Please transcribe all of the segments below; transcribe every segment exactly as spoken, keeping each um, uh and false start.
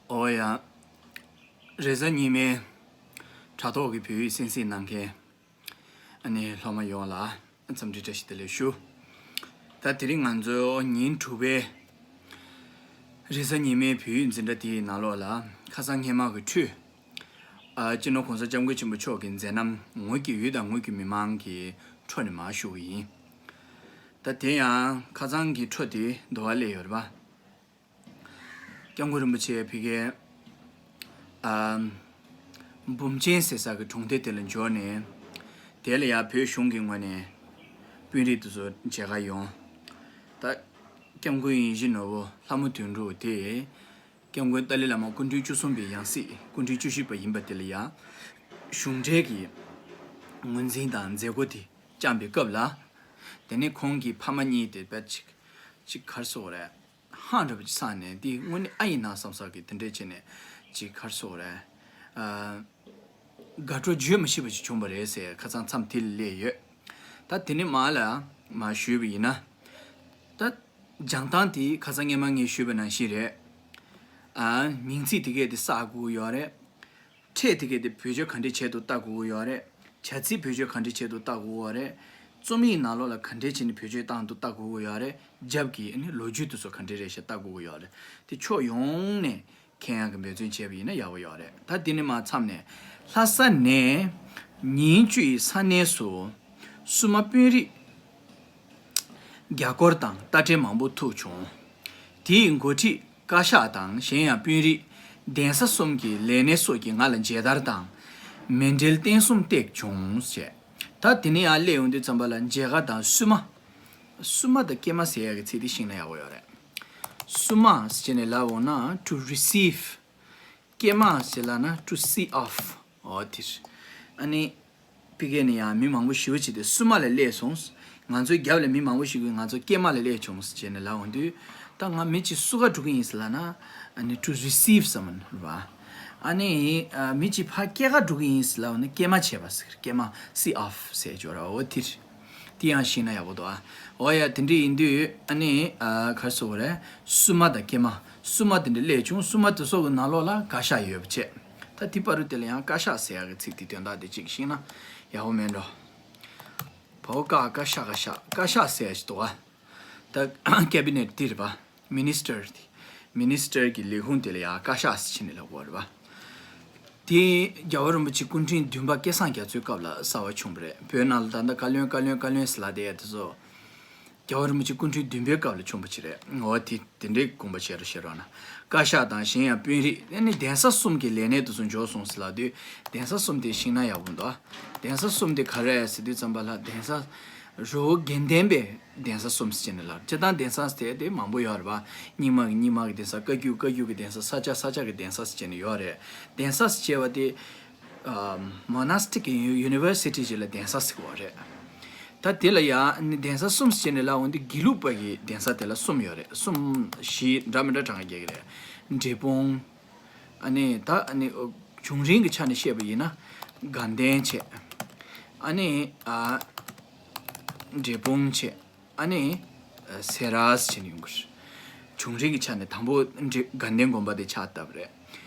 ཨོ་ཡ། རེས་གཟའ་ཉི་མའི་དྲ་ཐོག་གི་བོད་ཡིག་གསན་གཟིགས་གནང་མཁན། ཨ་ནི་སློབ་མ་ཡོངས་ལ་འཚམས་འདྲི་བཀྲ་ཤིས་བདེ་ལེགས་ཞུ། ད་དེ་རིང་ང་ཚོ་ཉིན་དྲུག་པའི་རེས་གཟའ་ཉི་མའི་བོད་ཡིག་འཛིན་གྲྭ་དེའི་ནང་ལོགས་ལ་ཁ་སང་སྔས་མ་གི་འཕྲོས། ཨ། སྤྱི་ནོར་གོང་ས་སྐྱབས་མགོན་ཆེན་པོ་མཆོག་གི་མཛད་རྣམ་ངོས་ཀྱི་ཡུལ་དང་ངོས་ཀྱི་མི་མང་གི་འཕྲོ་ནས་མར་ཞུ་གི་ཡིན། ད་དེ་ཡང་ཁ་སང་གི་འཕྲོ་དེ་འདུལ་བ་སླེབས་ཡོད་རེད་པ། སྐྱབས་མགོན་རིན་པོ་ཆེ་ཕ་གིའི་ཨ། འབུམ་ཆེན་ཟེར་ས་གི་གྲོང་སྡེ་དེ་ལ་འབྱོར་ནས། དེ་ལ་ཡང་བོད་གཞུང་གི་ངོས་ནས་དཔོན་རིགས་དེ་ཚོ་མཇལ་ཁ་ཡོང་། ད་སྐྱབས་མགོན་ཡིད་བཞིན་ནོར་བུ་ལྷ་མོ་དོན་གྲུབ་དེ་སྐྱབས་མགོན་ཏཱ་ལའི་བླ་མ་སྐུ་ཕྲེང་བཅུ་གསུམ་པའི་ཡང་སྲིད་སྐུ་ཕྲེང་བཅུ་བཞི་པ་ཡིན་པ་དེ་ལ་ཡང་གཞུང་འབྲེལ་གྱི་ངོས་འཛིན་དང་མཛད་སྒོ་དེ་བསྐྱངས་པའི་སྐབས་ལ། དེ་ནས་ཁོང་གི་ཕ་མ་གཉིས་དེ་དཔེ་ཅིག་ཅིག་ག་རེ་ཟེར་དགོས་རེད། ཧང་འདྲ་པོ་ཅིག་སངས་ནས་འདི་དངོས་གནས་ཨ་ཡིན་ན་བསམ་ས་གི་དེ་འདྲས་བྱས་ནས་ཅིག་ག་རེ་ཟེར་དགོས་རེད། ཨ། དགའ་སྤྲོ་བརྗོད་མི་ཤེས་པ་ཅིག་བྱུང་བ་རེད་ཟེར་ཁ་སང་མཚམས་དེ་ལ་སླེབས་ཡོད། ད་དེ་ནས་མར་ལ་མར་ཞུས་པ་ཡིན་ན། ད་སྦྱང་སྟངས་དེ་ཁ་སང་སྔས་མ་ངས་ཞུས་པ་ནང་བཞིན་རེད། ཨ། མིང་ཚིག་དེ་གས་དེ་བསགས་དགོས་ཀྱི་ཡོད་རེད། ཕྲད་དེ་གས་དེ་བེད་སྤྱོད་ག་འདྲས་བྱས་འདུག་ལྟ་དགོས་ཀྱི་ཡོད་རེད། བྱ་ཚིག་བེད་སྤྱོད་ག་འདྲས་བྱས་འདུག་ལྟ་དགོས་ཀྱི་ཡོད་རེད། རྩོམ་ཡིག་ནང་ལོགས་ལ་ག་འདྲས་བྱས་ནས་བེད་སྤྱོད་བཏང་འདུག་ལྟ་དགོས་ཀྱི་ཡོད་རེད། རྒྱབ་ཀྱི་ཨ་ནི་ལོ་རྒྱུས་དེ་ཚོ་ག་འདྲས་རེད་ཤག་ལྟ་དགོས་ཀྱི་ཡོད་རེད། དེ་ཕྱོགས་ཡོངས་ནས་མཁྱེན་ཡག་གི་འབད་བརྩོན་བྱས་པ་ཡིན་ན་ཡག་པོ་ཡོད་རེད། ད་དེ་ནས་མར་མཚམས་ནས། ལྷ་ས་ནས་ཉིན་བཅུ་ཡི་ས་གནས་སུ་སྲུང་མ་དཔོན་རིགས་བརྒྱ་སྐོར་དང་རྟ་དྲེལ་མང་པོ་ཐུག་བྱུང་། དེའི་འགོ་ཁྲིད་བཀའ་ཤག་དང་གཞན་ཡང་དཔོན་རིགས་གདན་ས་གསུམ་གྱི་ལས་སྣེ་སོགས་ཀྱིས་ང་ལ་མཇལ་དར་དང་མཎྜལ་རྟེན་གསུམ་བཏེགས་བྱུང་ཞེས། ད་དེ་ནས་ཡར་སླེབས་ཡོང་དུས་ཙམ་པ་ལ་མཇལ་ཁ་དང་བསུ་མ། བསུ་མ་དང་སྐྱེལ་མ་ཟེར་ཡག་གི་ཚིག་དེ་ཤེས་ན་ཡག་པོ་ཡོད་རེད། བསུ་མ་ཟེར་ནས་ལབ་འོང་ན་to receive། སྐྱེལ་མ་ཟེར་ལབ་ན་to see off། འོ་དེ་རེད། ཨ་ནི། ཕ་གི་ནས་ཡང་མི་མང་པོ་ཞེ་པོ་ཅིག་དེ་བསུ་མ་ལ་སླེབས་སོང་། ང་ཚོའི་རྒྱབ་ལ་མི་མང་པོ་ཞིག་གིས་ང་ཚོ་སྐྱེལ་མ་ལ་སླེབས་བྱུང་ཟེར་ནས་ལབ་འོང་དུས། ད་ང་མི་གཅིག་བསུ་ག་འགྲོ་གི་ཡིན་ཟེར་ལབ་ན། ཨ་ནི་to receive someone རེད་པ། ཨ་ནི་ཨ། མི་གཅིག་ཕར་སྐྱེལ་ག་འགྲོ་གི་ཡིན་ཟེར་ལབ་ན་སྐྱེལ་མ་བྱས་པ་ཟེར། སྐྱེལ་མ་see off ཟེར་ཅོག་ར་འོ་དེ་རེད། དེ་ཡང་ཤེས་ན་ཡག་པོ་འདུག་ཨ། འོ་ཡ་དེ་འདྲ་ཡིན་དུས་ཨ་ནི་ཨ། ག་རེ་ཟེར་དགོས་རེད། བསུ་མ་དང་སྐྱེལ་མ། བསུ་མ་དེ་འདྲ་སླེབས་བྱུང་། བསུ་མ་དེ་ཚོ་གི་ནང་ལོགས་ལ་བཀའ་ཤག་ཡོད་པ་བྱས། ད་དེ་བར་དུ་དེ་ལ་ཡང་བཀའ་ཤག་ཟེར་ཡག་གི་ཚིག་དེ་དོན་དག་དེ་གཅིག་ཤེས་ན་ཡག་པོ་མེད་འགྲོ། བའོ་ཀ་ཀ་ཤ་ཀ་ཤ། བཀའ་ཤག་ཟེར་ཡག་ཅིག་འདུག་ཨ། ད་ཀེ་བི་ནེཊ་དེ་རེད་པ། མི་ནིས་ཊར་དེ། མི་ནིས་ཊར་གྱི་ལས་ཁུངས་དེ་ལ་ཡང་བཀའ་ཤག་ཟེར་ནས་ལབ་དགོས་རེད་པ། དེ་རྒྱལ་བ་རིན་པོ་ཆེ་སྐུ་ཕྲེང་བདུན་པ་སྐལ་བཟང་རྒྱ་མཚོའི་སྐབས་ལ་གསར་པ་བྱུང་བ་རེད། བོད་ནང་ལ་ད་ལྟ་བཀའ་བློན་བཀའ་བློན་བཀའ་བློན་ཟེར་ལབ་བསྡད་ཡག་དེ་ཚོ། རྒྱལ་བ་རིན་པོ་ཆེ་སྐུ་ཕྲེང་བདུན་པའི་སྐབས་ལ་བྱུང་བ་ཅིག་རེད། འོ་དེ་དེ་འདྲའི་དགོངས་པ་བཞེས་རོགས་བྱེད་རོགས་གནང་། བཀའ་ཤག་དང་གཞན་ཡང་དཔོན་རིགས་ཨ་ནི་གདན་ས་གསུམ་གྱི་ལས་སྣེ་དེ་ཚོ་འབྱོར་སོང་ཟེར་ལབ་དུས། གདན་ས་གསུམ་དེ་ཤེས་ན་ཡག་པོ་འདུག་ཨ། གདན་ས་གསུམ་དེ་ག་རེ་རེད་ཟེར་དུས་ཙམ་པ་ལ་གདན་ས་རི་བོ་དགེ་ལྡན་པའི་གདན་ས་གསུམ་ཟེར་ནས་ལབ། སྤྱིར་བཏང་གདན་ས་ཟེར་དེ་མང་པོ་ཡོད་རེད་པ། རྙིང་མ་གི་རྙིང་མ་གི་གདན་ས། བཀའ་བརྒྱུད་བཀའ་བརྒྱུད་ཀྱི་གདན་ས། ས་སྐྱ་ས་སྐྱ་གི་གདན་ས་ཟེར་ནས་ཡོད་རེད། གདན་ས་ཟེར་བ་དེ། ཨ། མོ་ནཱས་ཊིག་ཡུ་ནི་ཝར་སི་ཊི་ཅིག་ལ་གདན་ས་ཟེར་གི་ཡོད་རེད། ད་དེ་ལ་ཡང་གདན་ས་གསུམ་ཟེར་ནས་ལབ་འོང་དུས་དགེ་ལུགས་པ་གི་གདན་ས་དེ་ལ་གསུམ་ཡོད་རེད། གསུམ་བཞི་འདྲ་མི་འདྲ་གྲངས་ཀ་རྒྱག་གི་རེད། འབྲས་སྤུངས། ཨ་ནི་ད་ཨ་ནི་བྱུང་རིམ་གྱི་ཆ་ནས་བཤད་པ་ཡིན་ན། དགའ་ལྡན་བྱས། ཨ་ནི་ཨ། འབྲས་སྤུངས་བྱས། ཨ་ནི་ཨ། སེ་ར་ཟེར་ནས་ཡོང་གི་རེད། བྱུང་རིམ་གྱི་ཆ་ནས་དང་པོ་འབྲས། དགའ་ལྡན་དགོན་པ་དེ་ཕྱག་བཏབ་པ་རེད།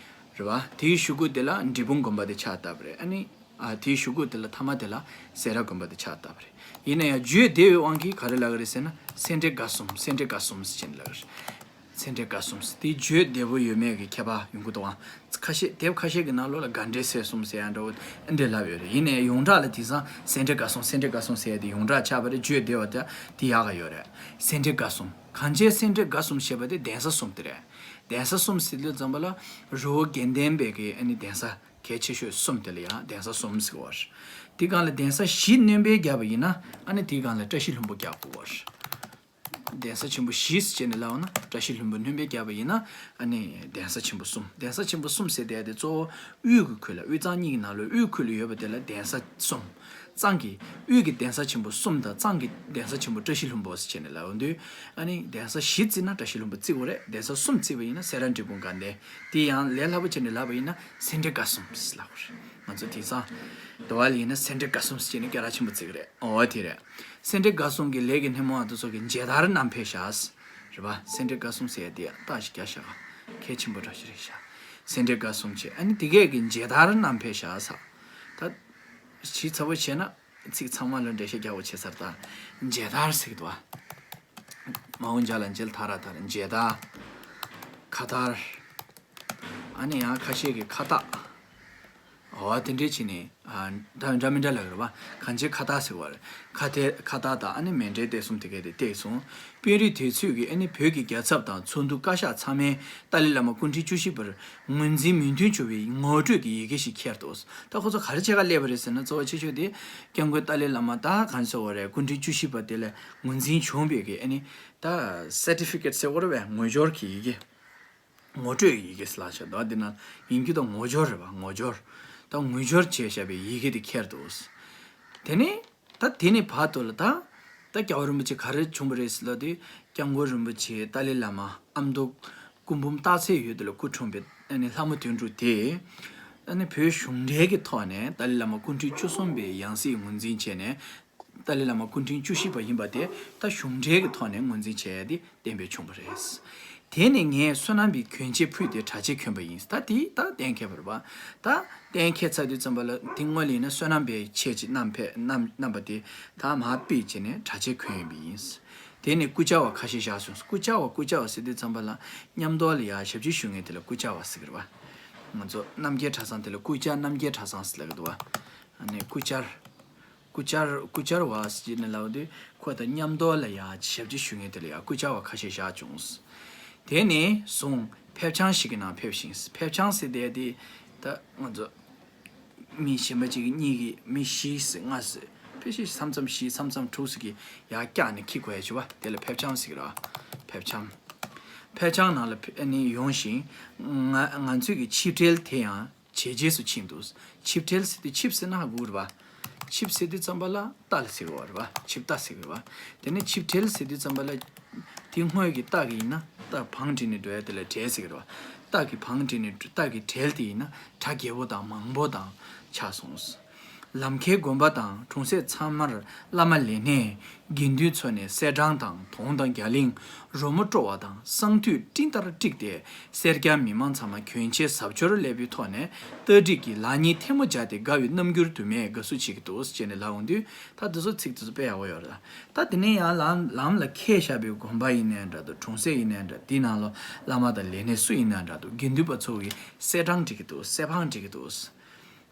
རེད་པ། དེའི་གཞུག་གུ་དེ་ལ་འབྲས་སྤུངས་དགོན་པ་དེ་ཕྱག་བཏབ་པ་རེད། ཨ་ནི་ཨ། དེའི་གཞུག་གུ་དེ་ལ་ཐ་མ་དེ་ལ་སེ་ར་དགོན་པ་དེ་ཕྱག་བཏབ་པ་རེད། ཡིན་ན་ཡང་བརྗོད་བདེ་བའི་དབང་གིས་ག་རེ་ལབ་ཀྱི་རེད་ཟེར་ན། སེ་འབྲས་དགའ་གསུམ། སེ་འབྲས་དགའ་གསུམ་ཟེར་ནས་ལབ་ཀྱི་རེད། སེ་འབྲས་དགའ་གསུམ་ཟེར་དེ་བརྗོད་བདེ་པོ་ཡོད་མེད་ཀྱི་ཁྱད་པར་ཡོང་གི་འདུག་ཨང་། ཁ་ཤས་དེབ་ཁ་ཤས་ཀྱི་ནང་ལོགས་ལ་དགའ་འབྲས་སེམས་གསུམ་ཟེར་ཡག་འདྲ་བོ་འདི་འདྲ་ལབ་ཡོད་རེད། ཡིན་ནའི་ཡོངས་གྲགས་ལ་དེང་སང་སེ་འབྲས་དགའ་གསུམ། སེ་འབྲས་དགའ་གསུམ་ཟེར་ཡག་དེ་ཡོངས་གྲགས་ཆགས་པ་རེད། བརྗོད་བདེ་བ་དེ་དེ་ཡག་ག་ཡོད་རེད། སེ་འབྲས་དགའ་གསུམ། གང་བྱས་སེ་འབྲས་དགའ་གསུམ་ཞེས་པ་དེ་གདན་ས་གསུམ་དེ་རེད། གདན་ས་གསུམ་ཟེར་དུས་ཙམ་པ་ལ་རི་བོ་དགེ་ལྡན་པའི་གི་ཨ་ནི་གདན་ས་གལ་ཆེ་ཤོས་གསུམ་དེ་ལ་ཡང་གདན་ས་གསུམ་ཟེར་བ་རེད། དེ་སྒང་ལ་གདན་ས་བཞི་སྣོན་པ་བརྒྱབ་པ་ཡིན་ན་ཨ་ནི་དེའི་སྒང་ལ་བཀྲ་ཤིས་ལྷུན་པོ་རྒྱག་དགོས་པ་རེད། གདན་ས་ཆེན་པོ་བཞི་ཟེར་ནས་ལབ་ན་བཀྲ་ཤིས་ལྷུན་པོ་སྣོན་པ་བརྒྱབ་པ་ཡིན་ན་ཨ་ནི་གདན་ས་ཆེན་པོ་གསུམ། གདན་ས་ཆེན་པོ་གསུམ་ཟེར་བསྡད་དེ་གཙོ་བོ་དབུས་ཀྱི་ཁུལ་ལ། དབུས་གཙང་གཉིས་ཀྱི་ནང་ལོགས་དབུས་ཁུལ་ལ་ཡོད་པ་དེ་ལ་གདན་ས་གསུམ། གཙང་གི་དབུས་ཀྱི་གདན་ས་ཆེན་པོ་གསུམ་དང་གཙང་གི་གདན་ས་ཆེན་པོ་བཀྲ་ཤིས་ལྷུན་པོ་ཟེར་ནས་ལབ་ཡོང་དུས། ཨ་ནི་གདན་ས་བཞི་བརྩིས་ན་བཀྲ་ཤིས་ལྷུན་པོ་བརྩི་དགོས་རེད། གདན་ས་གསུམ་བརྩིས་པ་ཡིན་ན་སེ་ར་འབྲས་སྤུངས་དགའ་ལྡན། དེ་ཡང་ལས་སླ་པོ་བྱས་ནས་ལབ་པ་ཡིན་ན་སེ་འབྲས་དགའ་གསུམ་ཟེར་ལབ་དགོས་རེད། ང་ཚོ་དེང་སང་འདུལ་བ་ལ་ཡིན་ན་སེ་འབྲས་དགའ་གསུམ་ཟེར་ནས་སྐད་གྲགས་ཆེན་པོ་བརྩི་གི་རེད། འོ་དེ་རེད། སེ་འབྲས་དགའ་གསུམ་གྱི་ལས་ཀྱི་སྣེ་མོ་བ་དེ་ཚོ་གིས་མཇལ་དར་བསྣམས་ཕེབས་ཤག། རེད་པ། སེ་འབྲས་དགའ་གསུམ་ཟེར་ཡ་དེ་ཡང་རྟགས་ཤིག་རྒྱག་བཞག་ག་གལ་ཆེན་པོ་འདྲ་ཞིག་རེད་ཤག་སེ་འབྲས་དགའ་གསུམ་བྱས། ཨ་ནི་དེ་གས་ཀྱི་མཇལ་དར་བསྣམས་ཕེབས་བཞག་ཟེར། ད་ཞིབ་ཚགས་པོ་བྱས་ན་ཚིག་ཚང་མ་ལ་འགྲེལ་བཤད་རྒྱག་དགོས་བྱས་ཚར། ད་མཇལ་དར་ཟེར་གི་འདུག་པ། མ་འོངས་མཇལ་ལ་མཇལ་དར་ར་དར། མཇལ་དར། ཁ་དར། ཨ་ནི་ཡང་ཁ་ཤས་ཀྱིས་ཁ་བཏགས། འོ་དེ་འདྲས་བྱས་ནས། ཨ། འདྲ་འདྲ་མི་འདྲ་ལབ་ཀྱི་རེད་པ། གང་ཅིའི་ཁ་བཏགས་ཟེར་བ་རེད། ཁ་དེ་ཁ་བཏགས་དང་ཨ་ནི་མཎྜལ་གཏད་གསུམ་དེ་གས་དེ་གཏད་སོང་། དཔོན་རིགས་དེ་ཚོས་ཀྱིས་ཨ་ནི་བོད་ཀྱི་རྒྱལ་ཚབ་དང་ཚོགས་འདུ་བཀའ་ཤག་ཚང་མས་ཏཱ་ལའི་བླ་མ་སྐུ་ཕྲེང་བཅུ་བཞི་པར་ངོས་འཛིན་མོས་མཐུན་བྱུང་བའི་ངོ་སྤྲོད་ཀྱི་ཡི་གེ་ཞིག་འཁྱེར་འདུག་ད་ཁོ་ཚོ་ག་རེ་བྱེད་ག་སླེབས་པ་རེད་ཟེར་ན། གཙོ་བོ་ཆེ་ཤོས་དེ་སྐྱབས་མགོན་ཏཱ་ལའི་བླ་མ་ད་གང་ཟེར་བ་རེད། སྐུ་ཕྲེང་བཅུ་བཞི་པ་དེ་ལ་ངོས་འཛིན་བྱུང་བའི་གི་ཨ་ནི་ད་སར་ཊི་ཕི་ཀེཊ་ཟེར་བ་རེད་པས། ངོས་སྦྱོར་གྱི་ཡི་གེ། ངོ་སྤྲོད་ཡི་གེ་ཟེར་ལབ་བྱས་འདུག་འདི་ན་ཡིན་རྒྱུ་དང་ངོ་སྦྱོར་རེད་པ། ངོ་སྦྱོར། ད་ངོས་སྦྱོར་བྱས་བཞག་པའི་ཡི་གེ་དེ་འཁྱེར་འདུག་དེ་ནས་ད་དེ་ནས་བར་དུ་ལ་ད་ད་རྒྱལ་བ་རིན་པོ་ཆེ་ག་རེ་བྱུང་བ་རེད་ཟེར་ལབ་དུས། སྐྱབས་མགོན་རིན་པོ་ཆེ་ཏཱ་ལའི་བླ་མ་ཨ་མདོ་སྐུ་འབུམ་སྟག་རྩེའི་ཡུལ་དུ་ལ་སྐུ་འཁྲུངས་པའི་ཨ་ནི་ལྷ་མོ་དོན་གྲུབ་དེ། ཨ་ནི་བོད་གཞུང་འབྲེལ་གྱི་ཐོག་ནས་ཏཱ་ལའི་བླ་མ་སྐུ་ཕྲེང་བཅུ་གསུམ་པའི་ཡང་སྲིད་ངོས་འཛིན་བྱས་ནས། ཏཱ་ལའི་བླ་མ་སྐུ་ཕྲེང་བཅུ་བཞི་པ་ཡིན་པ་དེ་ད་གཞུང་འབྲེལ་གྱི་ཐོག་ནས་ངོས་འཛིན་བྱས་ཏེ་གཏན་འབེབས་བྱུང་བ་རེད། དེ་ནས་ངས་བསོད་ནམས་པའི་གྱོན་ཆས་ཕུད་དེ་གྲྭ་ཆས་གྱོན་པ་ཡིན། ད་དེ་ད་གཏན་འཁེལ་བ་རེད་པ། ད་གཏན་འཁེལ་ཚར་དུས་ཙམ་པ་ལ་དེ་སྔོན་ལ་ཡིན་ན་བསོད་ནམས་པའི་ཆས་ཅིག་བསྣམས་ཕེབས་བསྣམས་བསྣམས་པ་དེ་ད་མར་ཕུད་བྱས་ནས་གྲྭ་ཆས་གྱོན་ཡོད་པ་ཡིན། དེ་ནས་སྐུ་བཅར་བ་ཁ་ཤས་བཞག་སོང་། སྐུ་བཅར་བ་སྐུ་བཅར་བ་ཟེར་དུས་ཙམ་པ་ལ་མཉམ་དུ་ལ་ཡ་ཞབས་ཕྱི་ཞུ་མཁན་དེ་ལ་སྐུ་བཅར་བ་ཟེར་གི་རེད་པ། ང་ཚོ་རྣམ་རྒྱལ་གྲྭ་ཚང་དེ་ལ་སྐུ་བཅར་རྣམ་རྒྱལ་གྲྭ་ཚང་ཟེར་ལབ་གི་འདུག་པ། ཨ་ནི་སྐུ་བཅར། སྐུ་བཅར་སྐུ་བཅར་བ་ཟེར་ནས་ལབ་དུས་ཁོ་དང་མཉམ་དུ་ལ་ཡ་ཞབས་ཕྱི་ཞུ་མཁན་དེ་ལ་ཡ་སྐུ་བཅར་བ་ཁ་ཤས་བཞག་བྱུང་། དེ་ནས་བཟུང་ཕེབས་བྱང་ཞིག་གི་ནང་ཕེབས་ཤིང་། ཕེབས་བྱང་ཟེར་དེ་དེ་ད་ང་ཚོ་མི་གཞན་པ་གཅིག་གིས་གཉིས་ཀྱིས་མི་བཞི་ཟེར་ལྔ་ཟེར་ཕལ་ཆེར་མཚམས་མཚམས་བཞི་མཚམས་མཚམས་དྲུག་ཟེར་གྱི་ཡར་བཀྱགས་ནས་འཁྱེར་དགོས་ཡ་བྱེད་པ་དེ་ལ་ཕེབས་བྱང་ཟེར་གྱི་རེད་པ། ཕེབས་བྱང་། ཕེབས་བྱང་ནང་ལ་ཕེ་ཨ་ནི་ཡོང་ཞིང་། ང་ང་ཚོས་ཀྱི་ཆིབས་གྲལ་དེ་ཡང་། བྱས་རྗེས་སུ་ཕྱིན་འདུག་ཆིབས་གྲལ་ཟེར་དུས་ཆིབས་ཟེར་ན་ཧ་གོ་རེད་པ། ཆིབས་ཟེར་དུས་ཙམ་པ་ལ་རྟ་ལ་ཟེར་གི་རེད་པ། ཆིབས་རྟ་ཟེར་གི་རེད་པ། དེ་ནས་ཆིབས་གྲལ་ཟེར་དུས་ཙམ་པ་ལ། དེ་སྔོན་གྱི་རྟ་གི་ཡིན་ན་རྟ་བང་བསྒྲིགས་ནས་འགྲོ་ཡ་དེ་ལ་གྲལ་ཟེར་གི་རེད་པ། རྟ་གི་བང་བསྒྲིགས་ནས་འགྲོ་རྟ་གི་གྲལ་དེ་ཡིན་ན་གྲ་རྒྱས་པོ་དང་མང་པོ་དང་ཆགས་སོང་། ལམ་ཁའི་དགོན་པ་དང་གྲོང་གསེབ་ཚང་མར་བླ་མ་ལས་སྣེ། དགེ་འདུན་ཚོ་ནས་གསེར་སྦྲང་དང་དོང་དང་རྒྱ་གླིང་། རོལ་མོ་དཀྲོལ་བ་དང་གསང་འདུས་སྤྲིན་ལྟར་དཀྲིགས་ཏེ། སེར་སྐྱ་མི་མང་ཚང་མ་གྱོན་ཆས་གཟབ་མཆོར་ལེགས་པོའི་ཐོག་ནས་རྟ་དཀྲིགས་ཀྱིས་ལག་གཉིས་ཐལ་མོ་སྦྱར་ཏེ་དགའ་བའི་རྣམ་འགྱུར་དུ་མས་དགའ་བསུ་བྱེད་ཀྱི་འདུག་ཅེས་ནས་ལབ་འོང་དུས། ད་འདི་ཚོ་ཚིག་འདི་ཚོ་དཔེ་ཡག་པོ་ཡོད་རེད། ད་དེ་ནས་ཡང་ལམ་ལམ་ལ་ཁད་བཞག་པའི་དགོན་པ་ཡིན་ནའི་འདྲ་འདུག་གྲོང་གསེབ་ཡིན་ནའི་འདྲ། དེའི་ནང་ལ་བླ་མ་དང་ལས་སྣེ་སུ་ཡིན་ནའི་འདྲ་འདུག་དགེ་འདུན་པ་ཚོ་གིས་གསེར་སྦྲང་སྒྲིག་གི་འདུག་གསེར་བང་སྒྲིག་གི་འདུག་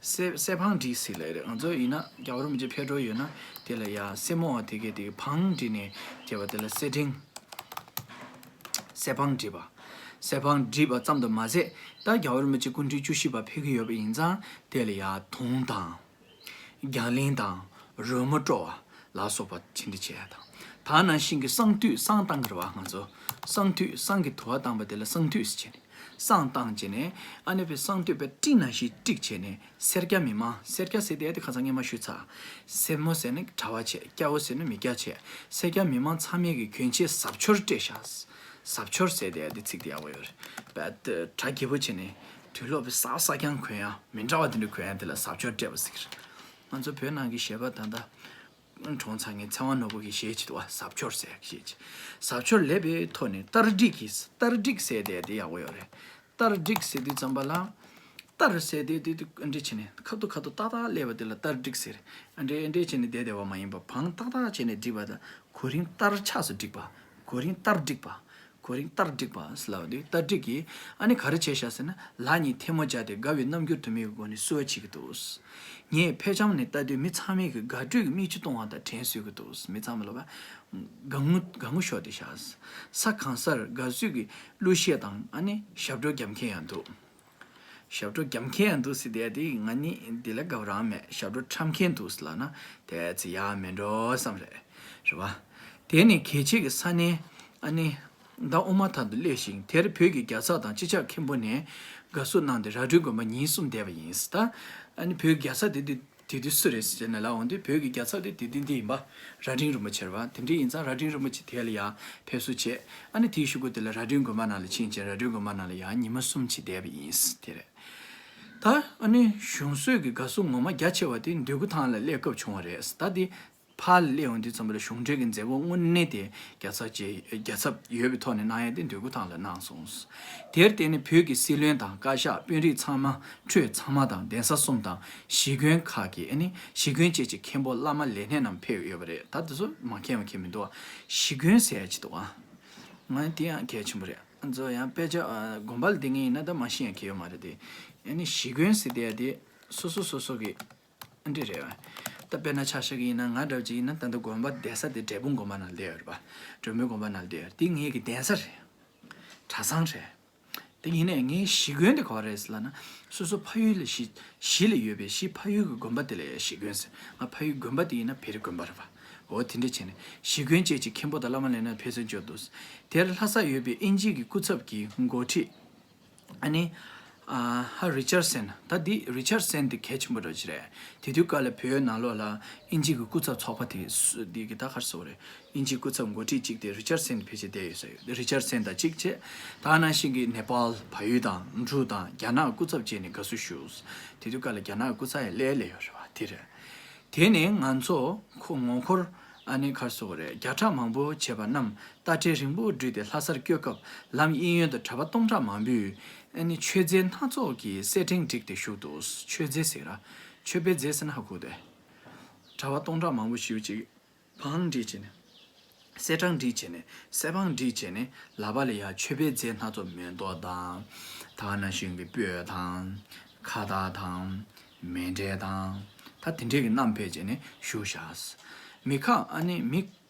གསེར་གསེར་བང་སྒྲིག་ཟེར་ལེ་རེད། ང་ཚོ་ཡིན་ན་རྒྱལ་བ་རིན་པོ་ཆེ་ཕེབས་འགྲོ་ཡོད་ན་དེ་ལ་ཡ་གསེར་མོ་བ་དེ་གས་དེ་གི་བང་སྒྲིག་ནས་བྱས་པ་དེ་ལ་གསེར་སྦྲང་གསེར་བང་སྒྲིག་པ། གསེར་བང་སྒྲིག་པ་ཙམ་དུ་མ་ཟད། ད་རྒྱལ་བ་རིན་པོ་ཆེ་སྐུ་ཕྲེང་བཅུ་བཞི་པ་ཕེབས་ཀྱི་ཡོད་པ་ཡིན་ཙང་དེ་ལ་ཡ་དོང་དང་། རྒྱང་གླིང་དང་། རོལ་མོ་དཀྲོལ་བ་ལ་སོགས་པ་ཇི་འདྲ་བྱས་ཡ་དང་། ད་ནང་བཞིན་གྱི་གསང་འདུས་བསང་བཏང་གི་རེད་པ། ང་ཚོ་གསང་འདུས་བསང་གི་དུ་བ་བཏང་པ་དེ་ལ་གསང་འདུས་ཟེར་བྱས་ནས། བསང་བཏང་བྱས་ནས་ཨ་ནི་པའི་གསང་འདུས་པའི་སྤྲིན་ནང་བཞིན་དཀྲིགས་བྱས་ནས་སེར་སྐྱ་མི་མང་། སེར་སྐྱ་ཟེར་དེ་དེ་ཁ་སང་སྔོན་མ་ཞུས་ཚར། སེར་མོ་ཟེར་ནི་གྲྭ་པ་བྱས། སྐྱ་བོ་ཟེར་ནི་མི་སྐྱ་བྱས། སེར་སྐྱ་མི་མང་ཚང་མས་ཀྱི་གྱོན་ཆས་གཟབ་མཆོར་སྤྲས་ཤག་གཟབ་མཆོར་ཟེར་དེ་དེ་ཚིག་དེ་ཡག་པོ་ཡོད་རེད་པ། གྲ་རྒྱས་པོ་བྱས་ནས་དུག་ལོག་པའི་ས་ས་རྐྱང་གོན་ཡ་མི་འདྲ་བ་དེ་འདྲ་གོན་ཡ་དེ་ལ་གཟབ་མཆོར་སྤྲས་པ་ཟེར་གི་རེད། ང་ཚོ་བོད་ནང་གི་གཞས་པ་ད་ལྟ་གྲོངས་ཚར་མཁན་ཚེ་དབང་ནོར་བུ་གི་གཞས་ཅིག་འདུག་པ། གཟབ་མཆོར་ཟེར་གཞས་ཅིག་གཟབ་མཆོར་ལེགས་པའི་ཐོག་ནས་རྟར་སྒྲིག་གིས། རྟར་སྒྲིག་ཟེར་དེ་དེ་ཡག་པོ་ཡོད་རེད། རྟར་སྒྲིག་ཟེར་དུས་ཙམ་པ་ལ། རྟར་ཟེར་དེ་དེ་དེ་ཨ་འདྲས་བྱས་ནས་ཁ་ཐུག་ཁ་ཐུག་ཏག་ཏག་སླེབས་པ་དེ་ལ་རྟར་སྒྲིག་ཟེར། ཨ་འདྲས་ཨ་འདྲས་བྱས་ནས་བསྡད་བསྡད་པ་མ་ཡིན་པ། བང་ཏག་ཏག་བྱས་ནས་སྒྲིག་པ་དང་གོ་རིམ་ལྟར་ཆགས་སུ་སྒྲིག་པ། གོ་རིམ་ལྟར་སྒྲིག་པ། གོ་རིམ་ལྟར་སྒྲིག་པ་ལབ་དུས་རྟར་སྒྲིག་གིས་ཨ་ནི་ག་རེ་བྱས་ཤག་ཟེར་ན། ལག་གཉིས་ཐལ་མོ་སྦྱར་ཏེ་དགའ་བའི་རྣམ་འགྱུར་དུ་མའི་སྒོ་ནས་བསུ་བ་བྱེད་ཀྱི་འདུག་ངས་ཕེབས་བྱང་ནས་ལྟ་དུས་མི་ཚང་མས་ཀྱི་དགའ་སྤྲོས་ཀྱི་མིག་ཆུ་གཏོང་བ་དང་དྲན་གསོས་ཀྱི་འདུག་མི་ཚང་མ་ལ་བ་དགའ་ངུ་དགའ་ངུ་ཤོར་ཏེ་ཤག་ས་གང་སར་དགའ་བསུ་གི་གླུ་གཞས་དང་ཨ་ནི་ཞབས་བྲོ་རྒྱབ་མཁན་ཡང་འདུག་ཞབས་བྲོ་རྒྱབ་མཁན་ཡང་འདུག་ཟེར་དེ་དེ་ང་ནི་འདི་ལ་དགའ་བ་རང་མེད། ཞབས་བྲོ་འཁྲབ་མཁན་འདུག་ཟེར་ལབ་ན་དེ་ཚེ་ཡག་མེད་འགྲོ་བསམ་རེད། རེད་བ། དེ་ནི་གལ་ཆེ་གི་ས་གནས་ཨ་ནི་ཟླ་དབུ་མ་ཐང་དུ་སླེབས་ཤིང་། དེར་བོད་ཀྱི་རྒྱལ་ཚབ་དང་སྤྱི་ཁྱབ་མཁན་པོ་ནས་དགའ་བསུ་གནང་སྟེ་རྭ་སྒྲེང་དགོན་པར་ཉིན་གསུམ་བསྡད་པ་ཡིན། ད་ཨ་ནི་བོད་ཀྱི་རྒྱལ་ཚབ་དེ་དུས་དེ་དུས་སུ་རེད་ཟེར་ནས་ལབ་འོང་དུས། བོད་ཀྱི་རྒྱལ་ཚབ་དེ་དེ་དུས་འདི་ཡིན་པ། རྭ་སྒྲེང་རིན་པོ་ཆེ་རེད་བ། དེ་འདྲ་ཡིན་ཙང་རྭ་སྒྲེང་རིན་པོ་ཆེ་དེ་ལ་ཡང་ཕེབས་བསུ་བྱས། ཨ་ནི་དེའི་གཞུག་གུ་དེ་ལ་རྭ་སྒྲེང་དགོན་པ་ནང་ལ་ཕྱིན་བྱས། རྭ་སྒྲེང་དགོན་པ་ནང་ལ་ཡང་ཉི་མ་གསུམ་ཅིག་བསྡད་པ་ཡིན། དེ་རེད། ད་ཨ་ནི་གཞུང་སྲོལ་གྱི་དགའ་བསུ་ངོ་མ་རྒྱ་ཆེ་བ་དེ་འདོད་རྒུ་ཐང་ལ་སླེབས་སྐབས་བྱུང་བ་རེད། ད་དེ་ ཕར་སླེབས་ཡོང་དུས་ཙམ་པ་ལ་གཞུང་འབྲེལ་གྱི་མཛད་སྒོ་དངོས་གནས་དེ་རྒྱལ་ཚབ་ཅེས་རྒྱལ་ཚབ་ཡོད་པའི་ཐོག་ནས་གནང་ཡ་དེ་འདོད་རྒུ་ཐང་ལ་གནང་སོང་། དེར་བརྟེན་ནས་བོད་ཀྱི་སྲིད་བློན་དང་བཀའ་ཤག་དཔོན་རིགས་ཚང་མ་ཁྲོད་ཚང་མ་དང་གདན་ས་གསུམ་དང་གཞིས་དགོན་ཁག་གི་ཨ་ནི་གཞིས་དགོན་བཅས་ཀྱི་མཁན་པོ་བླ་མ་ལས་སྣེ་རྣམས་ཕེབས་ཡོད་པ་རེད། ད་དེ་ཚོ་མ་མཁྱེན་པ་མཁྱེན་མི་འདུག་གཞིས་དགོན་ཟེར་ཡ་ཅིག་འདུག་ཨ། ང་དེ་ཡང་གལ་ཆེན་པོ་རེད། ང་ཚོ་ཡང་དཔེ་ཆ་དགོན་པ་ལ་བསྡད་མཁན་ཡིན་ན་ད་མ་ཤེས་ཡ་གལ་ཡོད་མ་རེད་དེ། ཨ་ནི་གཞིས་དགོན་ཟེར་དེ་ཡ་དེ་སོ་སོ་སོ་སོ་གི་འདི་རེད་བ། ད་དཔེར་ན་ཆ་བཞག་གི་ཡིན་ན་ང་འདྲ་བ་ཅིག་ཡིན་ན་ད་ལྟ་དགོན་པ་བསྡད་ས་དེ་འབྲས་སྤུངས་དགོན་པ་ནང་བསྡད་ཡོད་རེད་བ། འབྲས་སྤུངས་དགོན་པ་ནང་བསྡད་ཡོད་རེད། དེ་ངའི་གི་གདན་ས་རེད། གྲྭ་ཚང་རེད། དེ་ཡིན་ནའི་ངའི་གཞིས་དགོན་དེ་ག་བ་རེད་ཟེར་ལབ་ན། སོ་སོ་ཕ་ཡུལ་ལ་གཞིས་གཞིས་ལ་ཡོད་པའི་གཞིས་ཕ་ཡུལ་གྱི་དགོན་པ་དེ་ལ་ཡང་གཞིས་དགོན་ཟེར། ང་ཕ་ཡུལ་དགོན་པ་དེ་ཡིན་ན་བེ་རི་དགོན་པ་རེད་བ། འོ་དེ་འདྲ་བྱས་ནས་གཞིས་དགོན་བཅས་ཀྱི་མཁན་པོ་དང་བླ་མ་ལས་སྣེ་ཕེབས་སོན་བྱོས་འདུག་དེར་ལྷ་སར་ཡོད་པའི་དབྱིན་ཇི་གི་སྐུ་ཚབ་ཀྱི་འགོ་ཁྲིད། ཨ་ནི། ཨ་ཧ་རི་ཅར་སན། ད་འདི་རི་ཅར་སན་འདི་གལ་ཆེན་པོ་འདྲ་ཅིག་རེད། དེ་དུས་སྐབས་ལ་བོད་ནང་ལོགས་ལ་དབྱིན་ཇི་གི་སྐུ་ཚབ་ཚོགས་པ་དེ་སུ་འདི་གི་ད་ག་རེ་ཟེར་དགོས་རེད། དབྱིན་ཇིའི་སྐུ་ཚབ་འགོ་ཁྲིད་གཅིག་དེ་རི་ཅར་སན་ཕལ་ཆེར་བསྡད་ཡོད་ས་ཡོད། རི་ཅར་སན་དང་གཅིག་བྱས། ད་ནང་བཞིན་གྱི་ནེ་པཱལ། བལ་ཡུལ་དང་འབྲུག་དང་རྒྱ་ནག་སྐུ་ཚབ་བྱས་ནས་དགའ་བསུ་ཞུས། དེ་དུས་སྐབས་ལ་རྒྱ་ནག་སྐུ་ཚབ་ཡང་སླེབས་སླེབས་ཡོད་རེད་བ། དེ་རེད། དེ་ནས་ང་ཚོ་ཁོ་ངོ་འཁོར་ཨ་ནི་ག་རེ་ཟེར་དགོས་རེད། བརྒྱ་ཕྲག་མང་པོ་བྱས་པ་རྣམས་རྟ་དྲེལ་རིང་པོ་བསྒྲིགས་ཏེ་ལྷ་སར་བསྐྱོད་སྐབས་ལམ་གཡས་གཡོན་དུ་གྲྭ་པ་སྟོང་ཕྲག་མང་པོས་ཨ་ནི་མཆོད་རྫས་སྣ་ཚོགས་ཀྱི་སེར་ཕྲེང་བསྒྲིགས་ཏེ་བཞུགས་འདུག་མཆོད་རྫས་ཟེར་ར། མཆོད་པའི་རྫས་ཟེར་ན་ཧ་གོ་དེ། གྲྭ་པ་སྟོང་ཕྲག་མང་པོ་ཞིག་ཅིག་བང་བསྒྲིགས་བྱས་ནས། གསེར་ཕྲེང་བསྒྲིགས་བྱས་ནས་གསེར་བང་བསྒྲིགས་བྱས་ནས་ལག་པ་ལ་ཡ་མཆོད་པའི་རྫས་སྣ་ཚོགས་མེ་ཏོག་དང་། ད་ག་ནང་བཞིན་གྱི་སྤོས་དང་། ཁ་བཏགས་དང་། མཎྜལ་དང་། ད་དེ་འདྲས་ཀྱི་བསྣམས་ཕེབས་བྱས་ནས་བཞུགས་བཞག་མི་ཁག་ཨ་ནི་མི།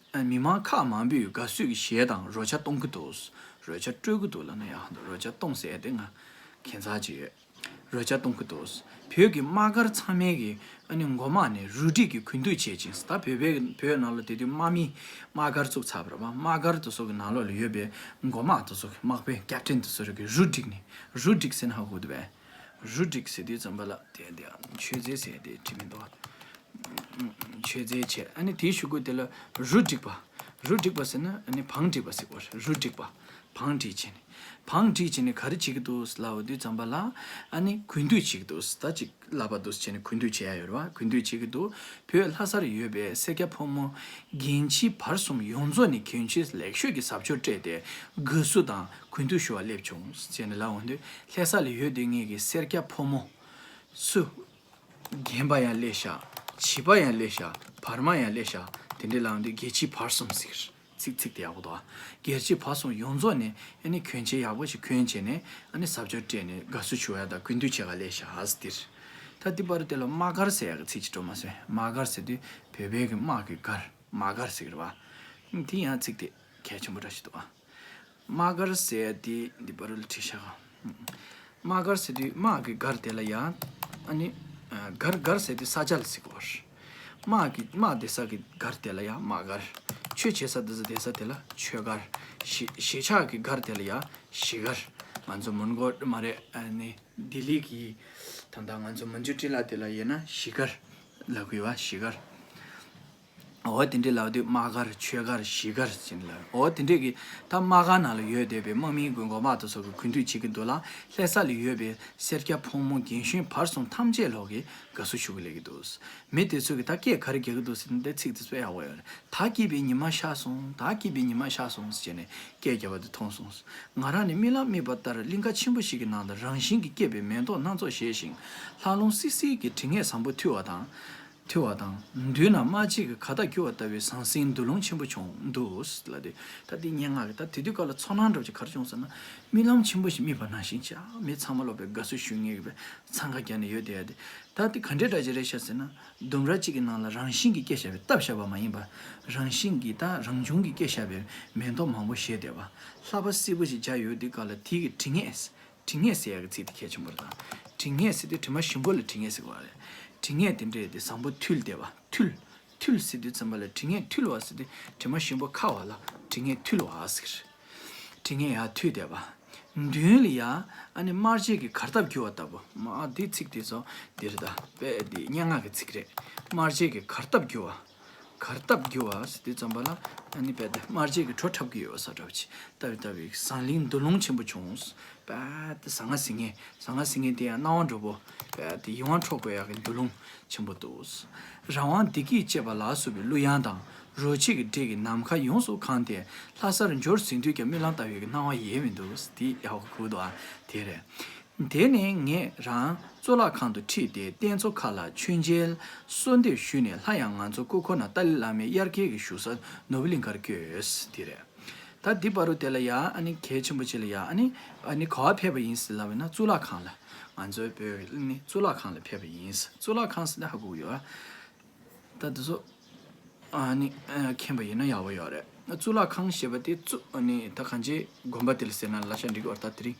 མི་མང་ཁག་མང་པོས་དགའ་བསུ་གི་གཞས་དང་རོལ་ཆ་གཏོང་གི་འདུག་རོལ་ཆ་དཀྲོལ་གི་འདུག་ལབ་ན་ཡག་འདུག་རོལ་ཆ་གཏོང་ཟེར་ཏེ་ང་ཁྱད་མཚར་ཅིག་ཡོད། རོལ་ཆ་གཏོང་གི་འདུག་བོད་ཀྱི་དམག་སྒར་ཚང་མའི་གི་ཨ་ནི་མགོ་དམག་ནས་རུ་སྒྲིག་གི་གུས་འདུད་བྱེད་ཅིང་། ད་བོད་པའི་བོད་ནང་ལ་དེ་དུས་དམག་མི་དམག་སྒར་བཙུགས་ཚར་བ་རེད་པ། དམག་སྒར་དེ་ཚོ་གི་ནང་ལོགས་ལ་ཡོད་པའི་མགོ་དམག་དེ་ཚོ་གི་དམག་དཔོན་ཀེབ་ཊན་དེ་ཚོ་རེ་གི་རུ་སྒྲིག་ནས། རུ་སྒྲིག་ཟེར་ན་ཧ་གོ་འདུག་པས། རུ་སྒྲིག་ཟེར་དུས་ཙམ་པ་ལ་དེ་དེ་མཆོད་རྫས་ཟེར་དེ་བྲིས་མི་འདུག་མཆོད་རྫས་བྱས། ཨ་ནི་དེའི་གཞུག་གུ་དེ་ལ་རུ་སྒྲིག་པ། རུ་སྒྲིག་པ་ཟེར་ན་ཨ་ནི་བང་སྒྲིག་པ་ཟེར་གོ། རུ་སྒྲིག་པ། བང་སྒྲིག་བྱས་ནས། བང་སྒྲིག་བྱས་ནས་ག་རེ་བྱེད་ཀྱི་འདུག་ལབ་དུས་ཙམ་པ་ལ། ཨ་ནི་གུས་འདུད་བྱེད་ཀྱི་འདུག་ད་ཅིག་ལབ་པ་འདུག་བྱས་ནས་གུས་འདུད་བྱེད་ཡ་ཡོད་རེད་བ། གུས་འདུད་བྱེད་ཀྱི་འདུག་བོད་ལྷ་སར་ཡོད་པའི་སེར་སྐྱ་ཕོ་མོ་རྒན་བྱིས་བར་གསུམ་ཡོངས་རྫོགས་ནས་གྱོན་ཆས་ལེགས་ཤོས་ཀྱི་གཟབ་མཆོར་སྤྲས་ཏེ་དགའ་བསུ་དང་གུས་འདུད་ཞུ་བར་སླེབས་བྱུང་ཟེར་ནས་ལབ་འོང་དུས། ལྷ་ས་ལ་ཡོད་དུས་ངེད་ཀྱི་སེར་སྐྱ་ཕོ་མོ་སུ། རྒན་པ་ཡང་སླེབས་ཤག་བྱིས་པ་ཡང་སླེབས་ཤག་བར་མ་ཡང་སླེབས་ཤག་དེ་འདྲའི་ལབ་འོང་དུས་རྒན་བྱིས་བར་གསུམ་ཟེར། ཚིག་ཚིག་དེ་ཡག་པོ་འདུག་རྒན་བྱིས་བར་གསུམ་ཡོངས་རྫོགས་ནས་ཨ་ནི་གྱོན་ཆས་ཡག་པོ་ཞིག་གྱོན་བྱས་ནས་ཨ་ནི་གཟབ་མཆོར་སྤྲས་ནས་དགའ་བསུ་ཞུ་ཡ་དང་གུས་འདུད་བྱེད་ག་སླེབས་ཤག་ཟེར། ད་འདི་བར་དེ་ལ་དམག་སྒར་ཟེར་ཡག་གི་ཚིག་ཅིག་འགྲོ་མ་སོང་། དམག་སྒར་ཟེར་དུས་བོད་པའི་གི་དམག་གི་སྒར། དམག་སྒར་ཟེར་གི་རེད་བ། དེ་ཡང་ཚིག་དེ་གལ་ཆེན་པོ་འདྲ་ཞིག་འདུག་ཨ། དམག་སྒར་ཟེར་དེ་འདི་བར་ལ་བྲིས་ཤག་དམག་སྒར་ཟེར་དུས་དམག་གི་སྒར་དེ་ལ་ཡ། ཨ་ནི། སྒར་སྒར་ཟེར་དུས་ས་ཆ་ལ་ཟེར་གི་བ། དམག་གི་དམག་བསྡད་ས་གི་སྒར་དེ་ལ་ཡ་དམག་སྒར། ཆོས་བྱེད་ས་འདི་ཚོ་བསྡད་ས་དེ་ལ་ཆོས་སྒར། གཞིས་གཞིས་ཆགས་ཀྱི་སྒར་དེ་ལ་ཡ་གཞིས་སྒར། ང་ཚོ་མོན་གྷོ་མ་རེད། ཨ་ནི་ལྡི་ལི་གི་ད་ལྟ་ང་ཚོ་མན་ཇུ་ཊི་ལ་དེ་ལ་ཡིན་ན་གཞིས་སྒར་ལབ་གི་ཡོད་བ། གཞིས་སྒར། འོ་དེ་འདྲའི་ལབ་དུས་དམག་སྒར། ཆོས་སྒར། གཞིས་སྒར་ཟེར་ནས་ལབ། འོ་དེ་འདྲའི་གི་ད་དམག་སྒར་ནང་ལ་ཡོད་བསྡད་པའི་དམག་མིའི་མགོན་མགོ་དམག་དེ་ཚོ་གི་གུས་འདུད་བྱེད་ཀྱི་འདུག་ལ། ལྷ་ས་ལ་ཡོད་པའི་སེར་སྐྱ་ཕོ་མོ་རྒན་གཞོན་བར་གསུམ་ཐམས་ཅད་ལོག་གིས་དགའ་བསུ་ཞུ་གི་སླེབས་ཀྱི་འདུག་མི་དེ་ཚོ་གིས་ད་སྐད་ག་རེ་རྒྱག་གི་འདུག་ཟེར་ན། དེ་ཚིག་དེ་ཚོ་ཡག་པོ་ཡོད་རེད། ད་སྐྱིད་པའི་ཉི་མ་ཤར་སོང་། ད་སྐྱིད་པའི་ཉི་མ་ཤར་སོང་ཟེར་ནས་སྐད་རྒྱབ་པ་དེ་མཐོང་སོང་། ང་རང་ནི་རྨི་ལམ་རྨིས་པ་ལྟར་གླིང་ག་ཆེན་པོ་ཞིག་གི་ནང་དུ་རང་བཞིན་གྱིས་སྐྱེས་པའི་མེ་ཏོག་སྣ་ཚོགས་བཞད་ཅིང་། ལྷ་ལུང་བསིལ་བསིལ་གྱི་དྲི་ངད་བཟང་པོ་འཐུལ་བ་དང་། འཐུལ་བ་དང་། མདུན་ན་དམར་ཕྱེད་ཀྱི་གར་སྟབས་བསྒྱུར་བ་ལྟ་བུའི་ཟང་ཟིང་མདུན་ལམ་ཆེན་པོ་བྱུང་འདུག་ལབ་དུས། ད་འདི་སྙན་ངག་གི་ད་དེ་དུས་སྐབས་ལ་ཚོར་སྣང་འདྲ་བོ་ཅིག་ག་རེ་བྱུང་ཟེར་ན། རྨི་ལམ་ཆེན་པོ་ཞིག་རྨིས་པ་ནང་བཞིན་བྱས། མི་ཚང་མ་ལོག་པའི་དགའ་བསུ་ཞུ་མཁན་གྱི་འཚང་ཁ་རྒྱག་ནས་ཡོད་བསྡད་ཡ་དེ། ད་དེ་ག་འདྲའི་འདྲ་ཅིག་རེད་ཤག་ཟེར་ན། ལྡུམ་ར་གཅིག་གི་ནང་ལ་རང་བཞིན་གྱིས་སྐྱེས་བཞག་པའི་བཏབ་བཞག་པ་མ་ཡིན་པ། རང་བཞིན་གྱིས་ད་རང་བྱུང་གིས་སྐྱེས་བཞག་པའི་མེ་ཏོག་མང་པོ་བཞད་བསྡད་པ། ལྷ་པ་སེར་པོ་ཞིག་བྱས་ཡོད་དུས་སྐབས་ལ་དེ་གི་དྲི་ངད། དྲི་ངད་ཟེར་ཡག་གི་ཚིག་དེ་གལ་ཆེན་པོ་རེད་ད། དྲི་ངད་ཟེར་དུས་དྲི་མ་ཞིམ་པོ་ལ་དྲི་ངད་ཟེར་གི་རེད། དྲི་ངད་དེ་འདྲས་དེ་བཟང་པོ་འཐུལ་བསྡད་པ། འཐུལ། འཐུལ་ཟེར་དུས་ཙམ་པ་ལ་དྲི་ངད་འཐུལ་བ་ཟེར་དུས་དྲི་མ་ཞིམ་པོ་ཁ་བ་ལ་དྲི་ངད་འཐུལ་བ་ཟེར། དྲི་ངད་ཡར་འཐུལ་བསྡད་པ། མདུན་ལ་ཡ་ཨ་ནི་དམར་ཕྱེད་ཀྱི་གར་སྟབས་བསྒྱུར་བ་ལྟ་བུ། མ་འདི་ཚིག་དེ་ཚོ་འདི་རེད་ད། དཔེ་འདི་སྙན་ངག་གི་ཚིག་རེད། དམར་ཕྱེད་ཀྱི་གར་སྟབས་བསྒྱུར་བ། གར་སྟབས་བསྒྱུར་བ་ཟེར་དུས་ཙམ་པ་ལ་ཨ་ནི་རྦད་དེ་དམར་རྗེས་ཀྱི་བྲོ་འཁྲབ་ཀྱི་ཡོད་པ་ས་འདྲ་བ་ཅིག་ལྟ་བུ་ལྟ་བུའི་ཟང་ལིང་འདུ་ལོང་ཆེན་པོ་བྱུང་། རྦད་དེ་ཟང་ངེ་ཟིང་ངེ་ཟང་ངེ་ཟིང་ངེ་དེ་ཡང་སྣང་བ་འགྲོ་པོ་རྦད་དེ་ཡིད་དབང་འཕྲོག་དགོས་ཡག་གི་འདུ་ལོང་ཆེན་པོ་འདུག། རང་དབང་བདེ་སྐྱིད་ཅེས་པ་ལ་སོགས་པའི་གླུ་དབྱངས་དང་རོལ་ཆས་ཀྱི་སྒྲས་ཀྱི་ནམ་མཁའ་ཡོངས་སུ་གང་སྟེ་ལྷ་སར་འབྱོར་ཟིན་དུས་ཀྱང་རྨི་ལམ་ལྟ་བུའི་སྣང་བ་ཡལ་མི་འདུག། དེ་ཡག་པོ་གོ་འདུག་ཨ། དེ་རེད། དེ་ནས་ངས་རང་གཙུག་ལག་ཁང་དུ་ཁྲིད་དེ་རྟེན་གཙོ་ཁག་ལ་མཆོད་མཇལ་གསོལ་འདེབས་ཞུས་ནས་སླར་ཡང་ང་ཚོ་སྐུ་འཁོར་ནང་ཏཱ་ལའི་བླ་མའི་དབྱར་ཁའི་གི་བཞུགས་ས་ནོར་བུ་གླིང་ཁར་བསྐྱོད་ཡོད། དེ་རེད། ད་འདི་བར་དུ་དེ་ལ་ཡ་ཨ་ནི་གལ་ཆེན་པོ་ཅིག་ལ་ཡ་ཨ་ནི་ཨ་ནི་ག་བ་ཕེབས་པ་ཡིན་ཟེར་ལབ་ན་གཙུག་ལག་ཁང་ལ། ང་ཚོའི་བོད་ཀྱི་ཨ་ནི་གཙུག་ལག་ཁང་ལ་ཕེབས་པ་ཡིན། གཙུག་ལག་ཁང་ཟེར་ན་ཧ་གོ་གི་ཡོད་ཨ། ད་དེ་ཚོ་ཨ་ནི་ཨ་མཁྱེན་པ་ཡིན་ན་ཡག་པོ་ཡོད་རེད། གཙུག་ལག་ཁང་ཞེས་པ་དེ་གཙུག་ཨ་ནི་ད་གང་ཅི་དགོན་པ་དེ་ལ་ཟེར་ན་ལབ་ཤ་འགྲིག་གི་ཡོད་རེད། ད་དེ་རིང་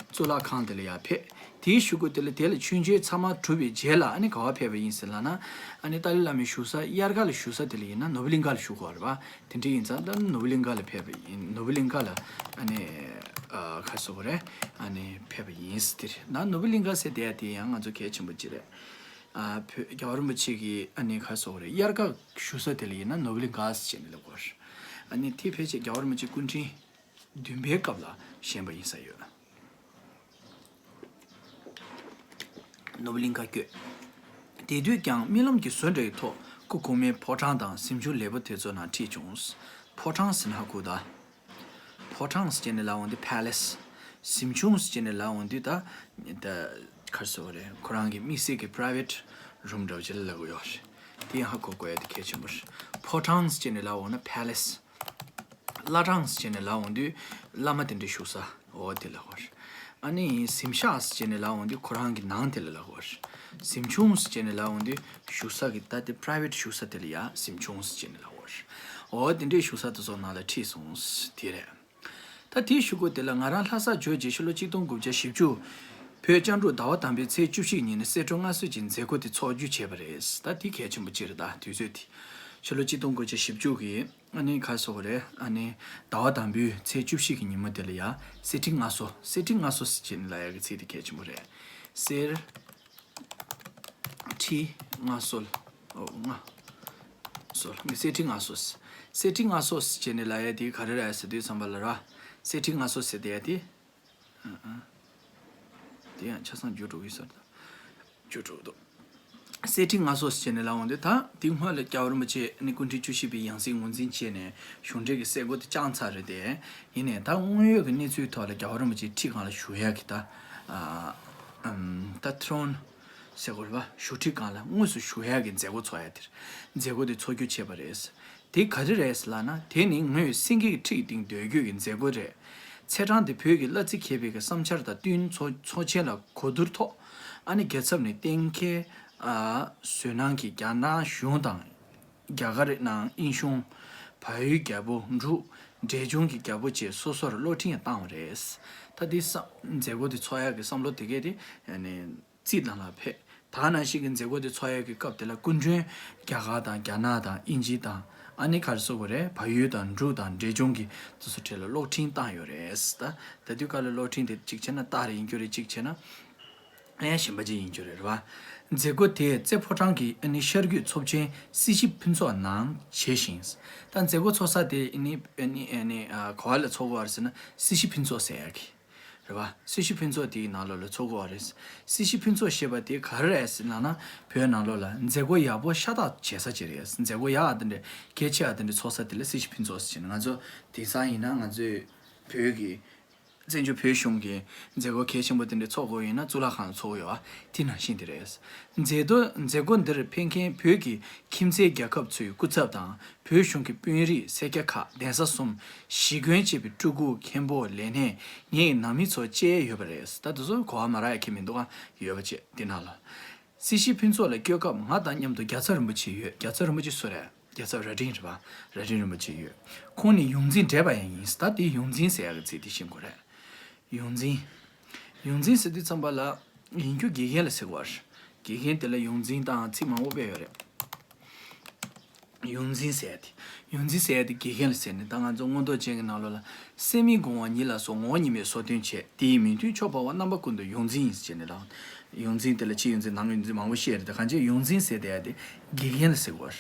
གཙུག་ལག་ཁང་དེ་ལ་ཡར་ཕེབས། དེའི་གཞུག་གུ་དེ་ལ་དེ་ལ་མཆོད་མཇལ་ཚང་མ་གྲུབ་པའི་རྗེས་ལ་ཨ་ནི་ག་བ་ཕེབས་པ་ཡིན་ཟེར་ལབ་ན། ཨ་ནི་ཏཱ་ལའི་བླ་མའི་བཞུགས་ས་དབྱར་ཁ་ལ་བཞུགས་ས་དེ་ལ་ཡིན་ན་ནོར་བུ་གླིང་ཁ་ལ་བཞུགས་ཀྱི་ཡོད་རེད་པ། དེ་འདྲ་ཡིན་ཙང་ད་ནོར་བུ་གླིང་ཁ་ལ་ཕེབས་པ་ཡིན། ནོར་བུ་གླིང་ཁ་ལ་ཨ་ནི་ཨ་ག་རེ་ཟེར་དགོས་རེད། ཨ་ནི་ཕེབས་པ་ཡིན་ཟེར། དེ་རེད། ད་ནོར་བུ་གླིང་ཁ་ཟེར་དེ་དེ་ཡང་ང་ཚོ་གལ་ཆེན་པོ་ཅིག་རེད། ཨ་བོད་རྒྱལ་བ་རིན་པོ་ཆེ་གི་ཨ་ནི་ག་རེ་ཟེར་དགོས་རེད། དབྱར་ཁ་བཞུགས་ས་དེ་ལ་ཡིན་ན་ནོར་བུ་གླིང་ཁ་ཟེར་བྱས་ནས་ལབ་ཀྱི་ཡོད་རེད། ཨ་ནི་དེ་ཕལ་ཆེར་རྒྱལ་བ་རིན་པོ་ཆེ་སྐུ་ཕྲེང་བདུན་པའི་སྐབས་ལ་བཞེངས་པ་ཡིན་ས་ཡོད། ནོར་བུ་གླིང་ཁ་བསྐྱོད། དེ་དུས་ཀྱང་རྨི་ལམ་གྱི་བཟོ་འདྲ་ཡི་ཐོག་སྐུ་གོང་མའི་ཕོ་བྲང་དང་གཟིམ་ཆུང་ལེགས་པོ་དེ་ཚོ་ནང་ཁྲིད་བྱུང་། ཕོ་བྲང་ཟེར་ན་ཧ་གོ་ད། ཕོ་བྲང་ཟེར་ནས་ལབ་འོང་དུས་palace། གཟིམ་ཆུང་ཟེར་ནས་ལབ་འོང་དུས་ད་ད་ག་རེ་ཟེར་དགོས་རེད། ཁོ་རང་གི་དམིགས་བསལ་གྱི་private room འདྲ་བོ་ཅིག་ལ་ལབ་ཀྱི་ཡོད་རེད། དེ་ཡང་ཧ་གོ་དགོས་ཡ་དེ་གལ་ཆེན་པོ་རེད། ཕོ་བྲང་ཟེར་ནས་ལབ་འོང་ན་palace། བླ་བྲང་ཟེར་ནས་ལབ་འོང་དུས་བླ་མ་དེ་འདྲའི་བཞུགས་ས་འོ་དེ་ལ་གོ་རེད། ཨ་ནི་གཟིམ་ཤག་ཟེར་ནས་ལབ་འོང་དུས་ཁོ་རང་གི་ནང་དེ་ལ་ལབ་གོ་རེད། གཟིམ་ཆུང་ཟེར་ནས་ལབ་འོང་དུས་བཞུགས་ས་གི་ད་དེ་private བཞུགས་ས་དེ་ལ་ཡ་གཟིམ་ཆུང་ཟེར་ནས་ལབ་གོ་རེད། འོ་དེ་འདྲའི་བཞུགས་ས་དེ་ཚོ་ནང་ལ་ཁྲིད་སོང་། དེ་རེད། ད་དེའི་གཞུག་གུ་དེ་ལ་ང་རང་ལྷ་སར་འབྱོར་རྗེས་ཕྱི་ལོ་གཅིག་སྟོང་དགུ་བརྒྱ་བཞི་བཅུ། བོད་ལྕགས་འབྲུག་ཟླ་བ་དང་པོའི་ཚེས་བཅུ་བཞི་ཉིན་གསེར་ཁྲི་མངའ་གསོལ་གྱི་མཛད་སྒོ་དེ་ཚོགས་རྒྱུ་བྱས་པ་རེད། ད་དེ་གལ་ཆེན་པོ་ཅིག་རེད། ད་དུས་ཚོད་དེ་ཕྱི་ལོ་གཅིག་སྟོང་དགུ་བརྒྱ་བཞི་བཅུ་གི་ཨ་ནི་ག་རེ་ཟེར་དགོས་རེད། ཨ་ནི་ཟླ་བ་དང་པོའི་ཚེས་བཅུ་བཞི་གི་ཉིན་མོ་དེ་ལ་ཡ་གསེར་ཁྲི་མངའ་གསོལ། གསེར་ཁྲི་མངའ་གསོལ་ཟེར་ནས་ལབ་ཡ་གི་ཚིག་དེ་གལ་ཆེན་པོ་རེད། གསེར་ཁྲི་མངའ་གསོལ། ཨོ་མངའ་གསོལ། གསེར་ཁྲི་མངའ་གསོལ། གསེར་ཁྲི་མངའ་གསོལ་ཟེར་ནས་ལབ་ཡ་དེ་ག་རེ་རེད་ཟེར་དུས་ཙམ་པ་ལ་ར། གསེར་ཁྲི་མངའ་གསོལ་ཟེར་དེ་ཡ་དེ། ཨ་ཨ། དེ་ཡང་ཆ་ཚང་བསྒྱུར་འགྲོ་གི་ཟེར་ད། བསྒྱུར་འགྲོ་གི་འདུག། གསེར་ཁྲི་མངའ་གསོལ་ཟེར་ནས་ལབ་འོང་དུས་ད་དེ་སྔོན་ལ་རྒྱལ་བ་རིན་པོ་ཆེ་ནི་སྐུ་ཕྲེང་བཅུ་བཞི་པའི་ཡང་སྲིད་ངོས་འཛིན་བྱས་ནས་གཞུང་འབྲེལ་གྱི་གསལ་འགོད་དེ་བསྐྱངས་ཚར་རེད་དེ། ཡིན་ནའི་ད་དངོས་ཡོད་ཀྱི་གནས་ཚུལ་ཐོག་ལ་རྒྱལ་བ་རིན་པོ་ཆེ་ཁྲི་སྒང་ལ་བཞུགས་ཡག་གི་ད། ཨ་ཨམ། ད་throne ཟེར་དགོས་རེད་པ། བཞུགས་ཁྲི་སྒང་ལ་དངོས་སུ་བཞུགས་ཡག་གི་མཛད་སྒོ་ཚོགས་ཡག་དེར་མཛད་སྒོ་དེ་ཚོགས་རྒྱུ་བྱས་པ་རེད། དེ་ག་རེ་རེད་ལབ་ན། དེ་ནི་ངོས་སེང་གེ་གི་ཁྲི་ཡི་སྟེང་སྡོད་རྒྱུ་ཡི་མཛད་སྒོ་རེད། ཚེས་གྲངས་དེ་བོད་ཀྱི་གླ་རྩི་མཁས་པའི་གི་བསམ་འཆར་དང་བསྟུན་ཚོགས་ཚོགས་ཆེན་ལ་གོ་བསྡུར་ཐོག་ཨ་ནི་རྒྱལ་ཚབ་ནས་གཏན་འཁེལ། ཨ་བཟོས་གནང་གི་རྒྱ་ནག་གཞུང་དང་། རྒྱ་གར་ནང་དབྱིན་གཞུང་། བལ་ཡུལ་རྒྱལ་པོ། འབྲུག་འབྲས་ལྗོངས་ཀྱི་རྒྱལ་པོ་བཅས་སོ་སོར་གློག་འཕྲིན་ཡང་བཏང་བ་རེད། ད་དེ་བསམ་མཛད་སྒོ་དེ་ཚོགས་ཡག་གི་བསམ་བློ་དེ་གས་དེ་ཨ་ནི། རྩིས་ནང་ལ་ཕེབས། ད་ནང་བཞིན་གྱི་མཛད་སྒོ་དེ་ཚོགས་ཡག་གི་སྐབས་དེ་ལ་སྐུ་མགྲོན་རྒྱ་གར་དང་རྒྱ་ནག་དང་དབྱིན་ཇི་དང་ཨ་ནི་ག་རེ་ཟེར་དགོས་རེད། བལ་ཡུལ་དང་འབྲུག་དང་འབྲས་ལྗོངས་ཀྱི་དེ་ཚོ་གྲས་ལ་གློག་འཕྲིན་བཏང་ཡོད་རེད། ད་ད་དུས་སྐབས་ལ་གློག་འཕྲིན་དེ་གཅིག་བྱས་ན་སྟག་རེད་ཡིན་རྒྱུ་རེད། གཅིག་བྱས་ན་ཨེ་གཞན་པ་ཅིག་ཡིན་རྒྱུ་རེད་རེད་བ། མཛད་སྒོ་དེ་རྩེ་ཕོ་བྲང་གི་ཨ་ནི་ཤར་རྒྱུད་ཚོགས་ཆེན་སྲིད་ཞི་ཕུན་ཚོགས་ནང་བྱས་ཤིང་། ད་མཛད་སྒོ་ཚོགས་ས་དེ་ཨ་ནི་ཨ་ནི་ཨ་ནི་ཨ་ག་བ་ལ་ཚོགས་ཀྱི་ཡོད་རེད་ཟེར་ན་སྲིད་ཞི་ཕུན་ཚོགས་ཟེར་ཡག་གི། རེད་བ། སྲིད་ཞི་ཕུན་ཚོགས་དེའི་ནང་ལོགས་ལ་ཚོགས་ཀྱི་ཡོད་རེད། སྲིད་ཞི་ཕུན་ཚོགས་ཞེས་པ་དེ་ག་རེ་རེད་ཟེར་ན་ན་བོད་ནང་ལོགས་ལ་མཛད་སྒོ་ཡག་པོ་ཤ་སྟག་བྱེད་ས་ཅིག་རེད། མཛད་སྒོ་ཡག་དེ་འདྲ་གལ་ཆེ་བ་དེ་འདྲ་ཚོགས་ས་དེ་ལ་སྲིད་ཞི་ཕུན་ཚོགས་ཟེར་གྱི་ཡོད། ང་ཚོ་དེང་སང་ཡིན་ན་ང་ཚོའི་བོད་ཀྱི་བཙན་བྱོལ་བོད་གཞུང་གི་མཛད་སྒོ་གལ་ཆེན་པོ་དེ་འདྲ་ཚོགས་དགོས་ཡིན་ན་གཙུག་ལག་ཁང་ལ་ཚོགས་ཀྱི་ཡོད་པ། དེ་ནང་བཞིན་དེ་རེད། མཛད་དོ་མཛད་སྒོ་འདིར་ཕེབས་མཁན་བོད་ཀྱི་ཁྱིམ་མཚེས་རྒྱལ་ཁབ་ཚོའི་སྐུ་ཚབ་དང་། བོད་གཞུང་གི་དཔོན་རིགས་སེར་སྐྱ་ཁག་གདན་ས་གསུམ་གཞིས་དགོན་བཅས་པའི་སྤྲུལ་སྐུ་མཁན་པོ་ལས་སྣེ་ངེད་ཀྱི་ནང་མི་ཚོ་བཅས་ཡོད་པ་རེད། ད་དེ་ཚོ་གོ་བ་མ་རག་ཡ་ཁྱད་མི་འདུག་ཨ། ཡོད་པ་བཅས་འདི་ནང་ལ། སྲིད་ཞི་ཕུན་ཚོགས་ལ་སྐྱོད་སྐབས་ང་དང་མཉམ་དུ་རྒྱལ་ཚབ་རིན་པོ་ཆེ་ཡོད། རྒྱལ་ཚབ་རིན་པོ་ཆེ་སུ་རེད། རྒྱལ་ཚབ་རྭ་སྒྲེང་རེད་པ། རྭ་སྒྲེང་རིན་པོ་ཆེ་ཡོད། ཁོང་ནི་ཡོངས་འཛིན་བགྲེས་པ་ཡང་ཡིན། ད་དེ་ཡོངས་འཛིན་ཟེར་ཡ་གི་ཚིག་དེ་ཤེས་དགོས་རེད། ཡོངས་འཛིན། ཡོངས་འཛིན་ཟེར་དུས་ཙམ་པ་ལ་ཡིན་རྒྱུ་དགེ་རྒན་ལ་ཟེར་བ་རེད། དགེ་རྒན་དེ་ལ་ཡོངས་འཛིན་དང་ཚིག་མང་པོ་སྤེལ་ཡོད་རེད། ཡོངས་འཛིན་ཟེར་ཡ་དེ། ཡོངས་འཛིན་ཟེར་ཡ་དེ་དགེ་རྒན་ལ་ཟེར་ནས། ད་ང་ཚོ་མངོན་རྟོགས་ཅན་གྱི་ནང་ལོགས་ལ་སད་མི་དགོངས་པ་ཉིད་ལ་སོགས་ངོ་བོ་ཉིད་མའི་སོ་བདུན་བྱས། དེ་ཡི་མིང་དོན་ཆོས་འཕགས་པ་རྣམ་པ་ཀུན་ཏུ་ཡོངས་འཛིན་ཡིན་ཟེར་ནས་ལ། ཡོངས་འཛིན་དེ་ལ་ཕྱི་ཡོངས་འཛིན་ནང་ཡོངས་འཛིན་མང་པོ་བཤད་རེད། ད་གང་ཅི་ཡོངས་འཛིན་ཟེར་དེ་ཡ་དེ་དགེ་རྒན་ལ་ཟེར་བ་རེད།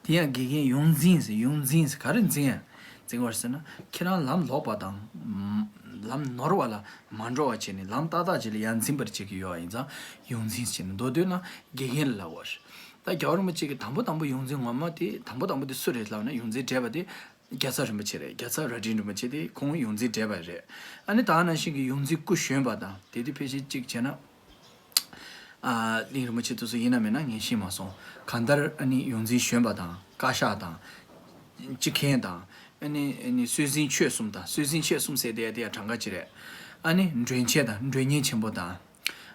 དེ་ཡང་དགེ་རྒན་ཡོངས་འཛིན་ཟེར། ཡོངས་འཛིན་ཟེར་ག་རེ་འཛིན་ཡང་འཛིན་པར་ཟེར་ན། ཁྱེད་རང་ལམ་ལོག་པ་དང་། ལམ་ནོར་བ་ལ་མ་འགྲོ་བ་བྱས་ནས་ལམ་ཏག་ཏག་ཅིག་ལ་ཡར་འཛིན་པར་བྱེད་ཀྱི་ཡོད་པ་ཡིན་ཙང་ཡོངས་འཛིན་ཟེར་ནས། མདོར་བསྡུས་ན་དགེ་རྒན་ལ་ལབ་པ་རེད། ད་རྒྱལ་བ་རིན་པོ་ཆེ་གི་དང་པོ་དང་པོ་ཡོངས་འཛིན་ངོ་མ་དེ། དང་པོ་དང་པོ་དེ་སུ་རེད་ལབ་ན། ཡོངས་འཛིན་བགྲེས་པ་དེ་རྒྱལ་ཚབ་རིན་པོ་ཆེ་རེད། རྒྱལ་ཚབ་རྭ་སྒྲེང་རིན་པོ་ཆེ་དེ་ཁོང་ཡོངས་འཛིན་བགྲེས་པ་རེད། ཨ་ནི་ད་ནང་བཞིན་གྱི་ཡོངས་འཛིན་སྐུ་གཞོན་པ་དང་། དེ་དུས་ཕལ་ཆེར་གཅིག་བྱས་ན། ཨ། གླིང་རིན་པོ་ཆེ་དེ་ཚོ་ཡིན་ན་མིན་ན་ངས་ཤེས་མ་སོང་། གང་ལྟར་ཨ་ནི་ཡོངས་འཛིན་གཞོན་པ་དང་། བཀའ་ཤག་དང་། སྤྱི་མཁན་དང་། ཨ་ནི། ཨ་ནི་སྲོལ་འཛིན་ཆོས་གསུམ་དང་། སྲོལ་འཛིན་ཆོས་གསུམ་ཟེར་དེ་དེ་ཡང་གྲངས་ཀ་ཅིག་རེད། ཨ་ནི་མགྲོན་ཆེན་དང་། མགྲོན་གཉེར་ཆེན་པོ་དང་།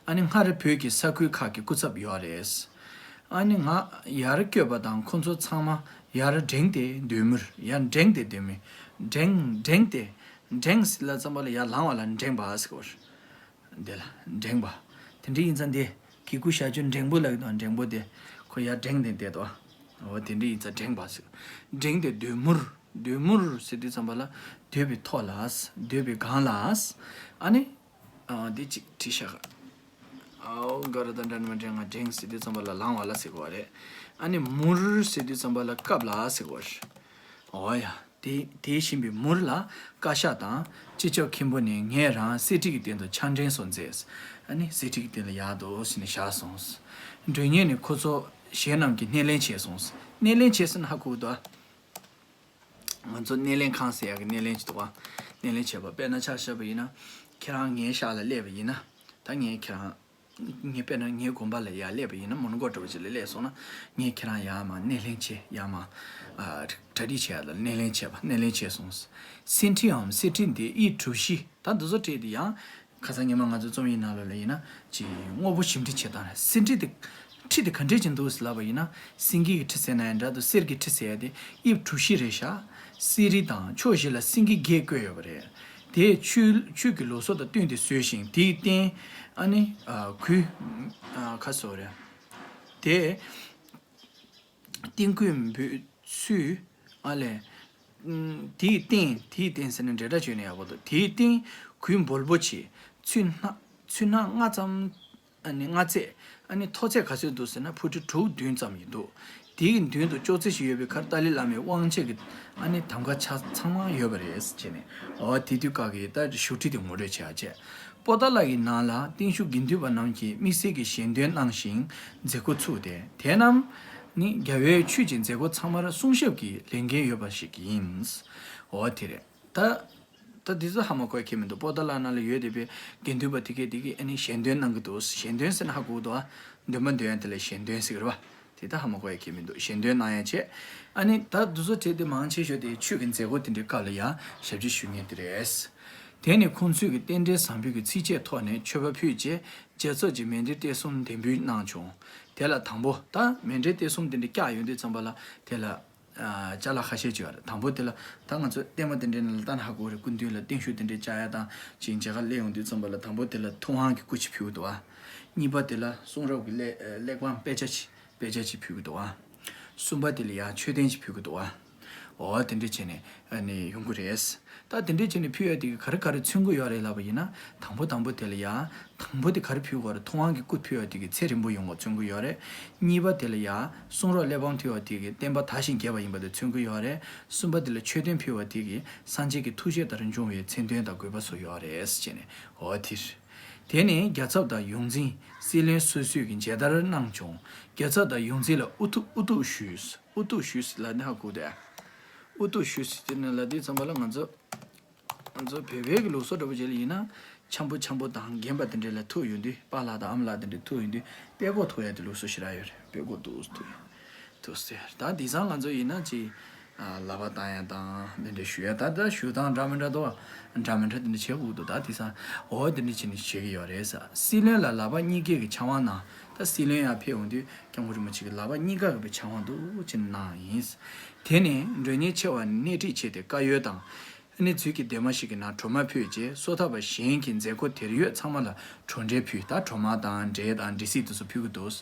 ཨ་ནི་སྔར་བོད་ཀྱི་ས་ཁུལ་ཁག་གི་སྐུ་ཚབ་ཡོད་རེད། ཨ་ནི་ང་ཡར་བསྐྱོད་པ་དང་ཁོ་ཚོ་ཚང་མ་ཡར་འགྲེང་སྟེ་སྡོད་མུར། ཡར་འགྲེང་སྟེ་སྡོད་མི། འགྲེང་། འགྲེང་སྟེ། འགྲེང་ཟེར་ལབ་ཙམ་པ་ལ་ཡར་ལངས་པ་ལ་འགྲེང་བ་ཟེར་གོ། འདི་ལ་འགྲེང་བ། དེ་འདྲ་ཡིན་ཙང་དེ་གི་གུ་ཞབས་ཀྱུ་འགྲེང་བུ་ལབ་ཀྱི་འདུག་འགྲེང་བུ་དེ། ཁོ་ཡར་འགྲེང་སྟེ་བསྡད་འདུག་འོ་དེ་འདྲ་ཡིན་ཙང་འགྲེང་བ་ཟེར། འགྲེང་སྟེ་སྡོད་མུར། སྡོད་མུར་ཟེར་དུས་ཙམ་པ་ལ་སྡོད་པའི་ཐོག་ལ། སྡོད་པའི་སྒང་ལ། ཨ་ནི། ཨ། འདི་གཅིག་བྲིས་བཞག་ག་ཨའོ། ག་ར་དང་འདྲ་ནི་མ་འདྲ། ང་འགྲེང་ཟེར་དུས་ཙམ་པ་ལ་ལངས་པ་ལ་ཟེར་དགོས་པ་རེད། ཨ་ནི་མུར་ཟེར་དུས་ཙམ་པ་ལ་བཀབ་ལ་ཟེར་དགོས་པ་རེད། འོ་ཡ། དེ། དེ་བཞིན་པའི་མུར་ལ་བཀའ་ཤག་དང་སྤྱི་ཁྱབ་མཁན་པོ་ནས་ངས་རང་གསེར་ཁྲི་གི་སྟེང་དུ་ཕྱག་འགྲེང་སོགས་མཛད། ཨ་ནི་གསེར་ཁྲི་གི་སྟེང་ལ་ཡར་འདུག་ཟེར་ནས་བཞག་སོང་། མགྲོན་གཉེར་ནས་ཁོ་ཚོ་གཞན་རྣམས་ཀྱིས་སྣེ་ལེན་བྱས་སོང་། སྣེ་ལེན་བྱས་ཟེར་ན་ཧ་གོ་གི་འདུག་ཨ། ང་ཚོ་སྣེ་ལེན་ཁང་ཟེར་ཡག་གི་སྣེ་ལེན་ཅིག་འདུག་པ། སྣེ་ལེན་བྱས་པ། དཔེར་ན་ཆ་བཞག་པ་ཡིན་ན། ཁྱེད་རང་ངའི་ཤག་ལ་སླེབས་པ་ཡིན་ན། ད་ངས་ཁྱེད་རང་། ངས་དཔེར་ན་ངའི་དགོན་པ་ལ་ཡར་སླེབས་པ་ཡིན་ན། མོན་གྷོ་འདྲ་པོ་ཅིག་ལ་སླེབས་སོང་ན། ངས་ཁྱེད་རང་ཡར་མར་སྣེ་ལེན་བྱས། ཡར་མར། ཨ། གྲ་སྒྲིག་བྱས་ཡག་ལ་སྣེ་ལེན་བྱས་པ། སྣེ་ལེན་བྱས་སོང་། གསེར་ཁྲིའམ་གསེར་ཁྲི་འདི་དབྱིབས་གྲུ་བཞི། ད་འདི་ཚོ་བྲིས་ཏེ་ཡང་། ཁ་སང་ཉི་མ་ང་ཚོའི་རྩོམ་ཡིག་ནང་ལོགས་ལ་ཡིན་ན། ཅིག་དངོས་པོ་ཞིབ་འབྲི་བྱེད་སྟངས་རེད། གསེར་ཁྲི་དེ། ཁྲི་དེ་ག་འདྲས་ཅིག་འདུག་ཟེར་ལབ་པ་ཡིན་ན། སེང་གེ་གི་ཁྲི་ཟེར་ན་ཡང་འདྲ་འདུག་གསེར་གྱི་ཁྲི་ཟེར་ཡ་དེ་དབྱིབས་གྲུ་བཞི་རེད་ཤག་གསེར་རི་དང་ཕྱོགས་བཞི་ལ་སེང་གེ་བརྒྱད་བརྐོས་ཡོད་པ་རེད། དེ་ཆོས། ཆོས་ཀྱི་ལུགས་སྲོལ་དང་བསྟུན་ཏེ་བཟོས་ཤིང་། དེའི་སྟེང་། ཨ་ནི། ཨ། གུས། ཨ། ཁ་སོ་རེད། དེ། སྟེང་གུས་འབོད་ཚུལ། ཨ་ལས། ཨུམ། དེའི་སྟེང་། དེའི་སྟེང་ཟེར་ན་འབྲེལ་སྒྲ་བྱས་ནས་ཡག་པོ་འདུག་དེའི་སྟེང་གུས་འབོལ་པོ་ཆེ། ཚུར་སྣ། ཚུར་སྣ་ལྔ་ཙམ། ཨ་ནི་ལྔ་ཚད། ཨ་ནི་མཐོ་ཚད་ག་ཚོད་འདུག་ཟེར་ན་ཕུ་ཁྲི་དྲུག་བདུན་ཙམ་ཡིན་འདུག་དེའི་མདུན་དུ་ཅོག་ཙེ་ཞིག་ཡོད་པའི་ཁར་ཏཱ་ལའི་བླ་མའི་དབང་ཆེན་གྱི། ཨ་ནི་དམ་ག་ཆ་ཚང་མ་ཡོད་པ་རེད་ཟེར་བྱས་ནས། འོ་དེ་དུས་སྐབས་ཀྱི་ད་བཞུགས་ཁྲི་དེ་ངོ་སྤྲོད་བྱས་པ་བྱས། པོ་ཏཱ་ལ་ཡི་ནང་ལ་བརྟན་བཞུགས་དགེ་འདུན་པ་རྣམས་ཀྱིས་དམིགས་བསལ་གྱི་ཞལ་འདོན་གནང་ཞིང་མཛད་སྒོ་ཚུགས་ཏེ། དེ་རྣམས་ནི་རྒྱལ་བའི་ཆོས་ཀྱི་མཛད་སྒོ་ཚང་མར་གསུང་ཞབས་ཀྱི་ལས་འགན་ཡོད་པ་ཞིག་ཡིན། འོ་དེ་རེད། ད། ད་འདི་ཚོ་ཧ་མ་གོ་ཡ་ཁྱད་མི་འདུག་པོ་ཏཱ་ལ་ནང་ལ་ཡོད་བསྡད་པའི་དགེ་འདུན་པ་དེ་གས་དེ་གས་ཨ་ནི་ཞལ་འདོན་གནང་གི་འདུག་ཞལ་འདོན་ཟེར་ན་ཧ་གོ་གི་འདུག་ཨ། འདོན་མ་འདོན་ཡ་དེ་ལ་ཞལ་འདོན་ཟེར་གི་རེད་པ། དེ་ད་ཧ་མ་གོ་ཡ་ཁྱད་མི་འདུག་ཞལ་འདོན་གནང་ཡ་བྱས། ཨ་ནི་ད་འདི་ཚོ་གྲས་དེ་མང་ཆེ་ཤོས་དེ་ཆོས་ཀྱི་མཛད་སྒོ་དེ་འདྲའི་སྐབས་ལ་ཡང་ཞབས་ཕྱི་ཞུ་མཁན་དེ་རེད། དེ་ནས་ཁོང་ཚོས་ཀྱི་རྟེན་འབྲེལ་བཟང་པོའི་གི་ཚིགས་བཅད་ཐོག་ནས་མཆོད་པ་ཕུལ་རྗེས། རྒྱལ་ཚབ་ཀྱིས་མཎྜལ་སྟེགས་གསུམ་འདེགས་འབུལ་གནང་བྱུང་། དེ་ལ་དང་པོ། ད་མཎྜལ་སྟེགས་གསུམ་དེ་འདྲ་བཀྱགས་ཡོང་དུས་ཙམ་པ་ལ་དེ་ལ། ཨ། ཅ་ལག་ཁ་ཤས་ཅིག་ཡོད་རེད། དང་པོ་དེ་ལ། ད་ང་ཚོ་བརྟན་མ་དེ་འདྲའི་ནང་ལ་ལྟ་ན་ཧ་གོ་རེད། སྐུ་མདུན་ལ་བརྟན་བཞུགས་དེ་འདྲའི་བཅར་ཡ་དང་ཅིག་མཇལ་ཁ་སླེབས་ཡོང་དུས་ཙམ་པ་ལ་དང་པོ་དེ་ལ་ཐུབ་དབང་གི་སྐུ་ཅིག་ཕུལ་གི་འདུག་ཨ། གཉིས་པ་དེ་ལ་གསུང་རབ་ཀྱི་གླེགས། གླེགས་བམ་དཔེ་ཆ་ཅིག་དཔེ་ཆ་ཅིག་ཕུལ་གི་འདུག་ཨ། གསུམ་པ་དེ་ལ་ཡང་མཆོད་རྟེན་ཅིག་ཕུལ་གི་འདུག་ཨ། འོ་དེ་འདྲ་བྱས་ནས་ཨ་ནི་ཡོང་གི་རེད། ད་དེ་འདྲ་བྱས་ནས་ཕུལ་ཡ་དེ་གི་ག་རེ་ག་རེ་མཚོན་གི་ཡོད་རེད་ལབ་པ་ཡིན་ན། དང་པོ་དང་པོ་དེ་ལ་ཡ། དང་པོ་དེ་ག་རེ་ཕུལ་དགོས་རེད། ཐུབ་དབང་གི་སྐུ་ཕུལ་བ་དེ་གི་ཚེ་རིང་པོ་ཡོང་བ་མཚོན་གི་ཡོད་རེད། གཉིས་པ་དེ་ལ་ཡ། གསུང་རབ་གླེགས་བམ་ཕུལ་བ་དེ་གི་བསྟན་པ་དར་ཞིང་རྒྱས་པ་ཡིན་པ་དེ་མཚོན་གི་ཡོད་རེད། གསུམ་པ་དེ་ལ་མཆོད་རྟེན་ཕུལ་བ་དེ་གི་སངས་རྒྱས་ཀྱི་ཐུགས་བཞེད་ལྟར་འབྱུང་བའི་མཚན་དོན་དང་དགོས་པ་སོགས་ཡོད་རེད་ཟེར་བྱས་ནས། འོ་དེ་རེད། དེ་ནས་རྒྱལ་ཚབ་དང་ཡོངས་འཛིན། སྲིད་བློན་སོ་སོས་ཀྱི་མཇལ་དར་གནང་བྱུང་། རྒྱལ་ཚབ་དང་ཡོངས་འཛིན་ལ་དབུ་ཐུག་དབུ་ཐུག་ཞུས། དབུ་ཐུག་ཞུས་ལབ་ན་ཧ་གོ་དེ། དབུ་ཐུག་ཞུས་ཟེར་ནས་ལབ་དུས་ཙམ་པ་ལ་ང་ཚོ། ང་ཚོ་བོད་པའི་གི་ལུགས་སྲོལ་འདྲ་པོ་ཅིག་ལ་ཡིན་ན། འཆམ་པོ་འཆམ་པོ་དང་རྒན་པ་དེ་འདྲ་ལ་ཐུག་ཡོང་དུས། པཱ་ལགས་དང་ཨ་མ་ལགས་དེ་འདྲ་ཐུག་ཡོང་དུས་དཔྲལ་ཀོར་ཐུག་ཡ་དེ་ལུགས་སྲོལ་ཞེ་དྲག་ཡོད་རེད། དཔྲལ་ཀོར་ཐུག་ཐུག་ཡ། ཐུག་ཟེར། ད་དེང་སང་ང་ཚོ་ཡིན་ན་ཅིག་ཨ། ལག་པ་བཏང་ཡ་དང་འདི་འདྲ་ཞུ་ཡ། ད་ད་ཞུ་སྟངས་འདྲ་མི་འདྲ་འདུག་འདྲ་མི་འདྲ་དེ་འདྲ་བྱེད་དགོས་འདུག་ད་དེང་སང་འོ་དེ་འདྲ་བྱས་ནས་བྱེད་ཀྱི་ཡོད་རེད་ཟེར། སྲིད་བློན་ལ་ལག་པ་གཉིས་ཀའི་གི་ཕྱག་དབང་གནང་། ད་སྲིད་བློན་ཡར་ཕེབས་ཡོང་དུས་སྐྱབས་མགོན་རིན་པོ་ཆེ་གི་ལག་པ་གཉིས་ཀ་གི་ཕྱག་དབང་འདུག་ཅེས་གནང་ཡིན། དེ་ནས་མགྲོན་གཉེར་ཆེ་བ་ནས་སྣེ་ཁྲིད་བྱས་ཏེ་བཀའ་ཡོལ་དང་། ཨ་ནི་ཚུལ་གྱི་སྡེར་མ་ཞིག་གི་ནང་གྲོ་མ་ཕུལ་རྗེས། གསོལ་ཐབ་པ་གཞན་གྱི་མཛད་སྒོ་དེར་ཡོད་ཚང་མ་ལ་གྲོ་འབྲས་ཕུལ། ད་གྲོ་མ་དང་འབྲས་དང་འབྲས་སིལ་དེ་ཚོ་ཕུལ་གྱི་འདུག་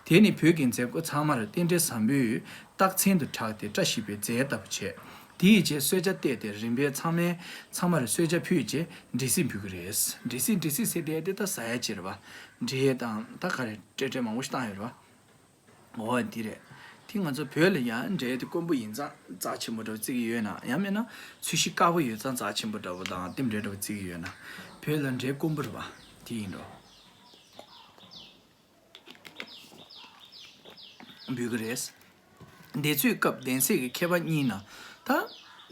དེ་ནི་བོད་ཀྱི་མཛད་སྒོ་ཚང་མར་རྟེན་འབྲེལ་བཟང་པོའི་རྟགས་མཚན་དུ་གྲགས་ཏེ་བཀྲ་ཤིས་པའི་རྫས་ལྟ་བུ་བྱས། དེའི་རྗེས་གསོལ་ཇ་བཏབ་སྟེ་རིམ་པས་ཚང་མས། ཚང་མར་གསོལ་ཇ་ཕུལ་རྗེས་འབྲས་སིལ་འབུལ་གྱི་རེད། འབྲས་སིལ། འབྲས་སིལ་ཟེར་དེ་དེ་ད་ཟ་ཡ་ཅིག་རེད་པ། འབྲས་དང་ད་ག་རེ་སྤྲད་སྤྲད་མང་པོ་ཞིག་བཏང་ཡོད་རེད་པ། འོ་འདི་རེད། དེ་ང་ཚོ་བོད་ལ་ཡང་འགྲེལ་དེ་དཀོན་པོ་ཡིན་ཙང་རྩ་ཆེན་པོ་འདྲ་བོ་བརྩི་གི་ཡོད་ན། ཡང་མིན་ན་ཚོས་གཞི་དཀར་པོ་ཡོད་ཙང་རྩ་ཆེན་པོ་འདྲ་བོ་དང་དེ་འདྲ་འདྲ་བོ་བརྩི་གི་ཡོད་ན། བོད་ལ་འགྲེལ་དཀོན་པོ་རེད་པ། དེ་ཡིན་འགྲོ། འབུལ་གི་རེད། འདས་ཚོད་སྐབས་གདན་སའི་གི་མཁས་པ་གཉིས་ན། ད་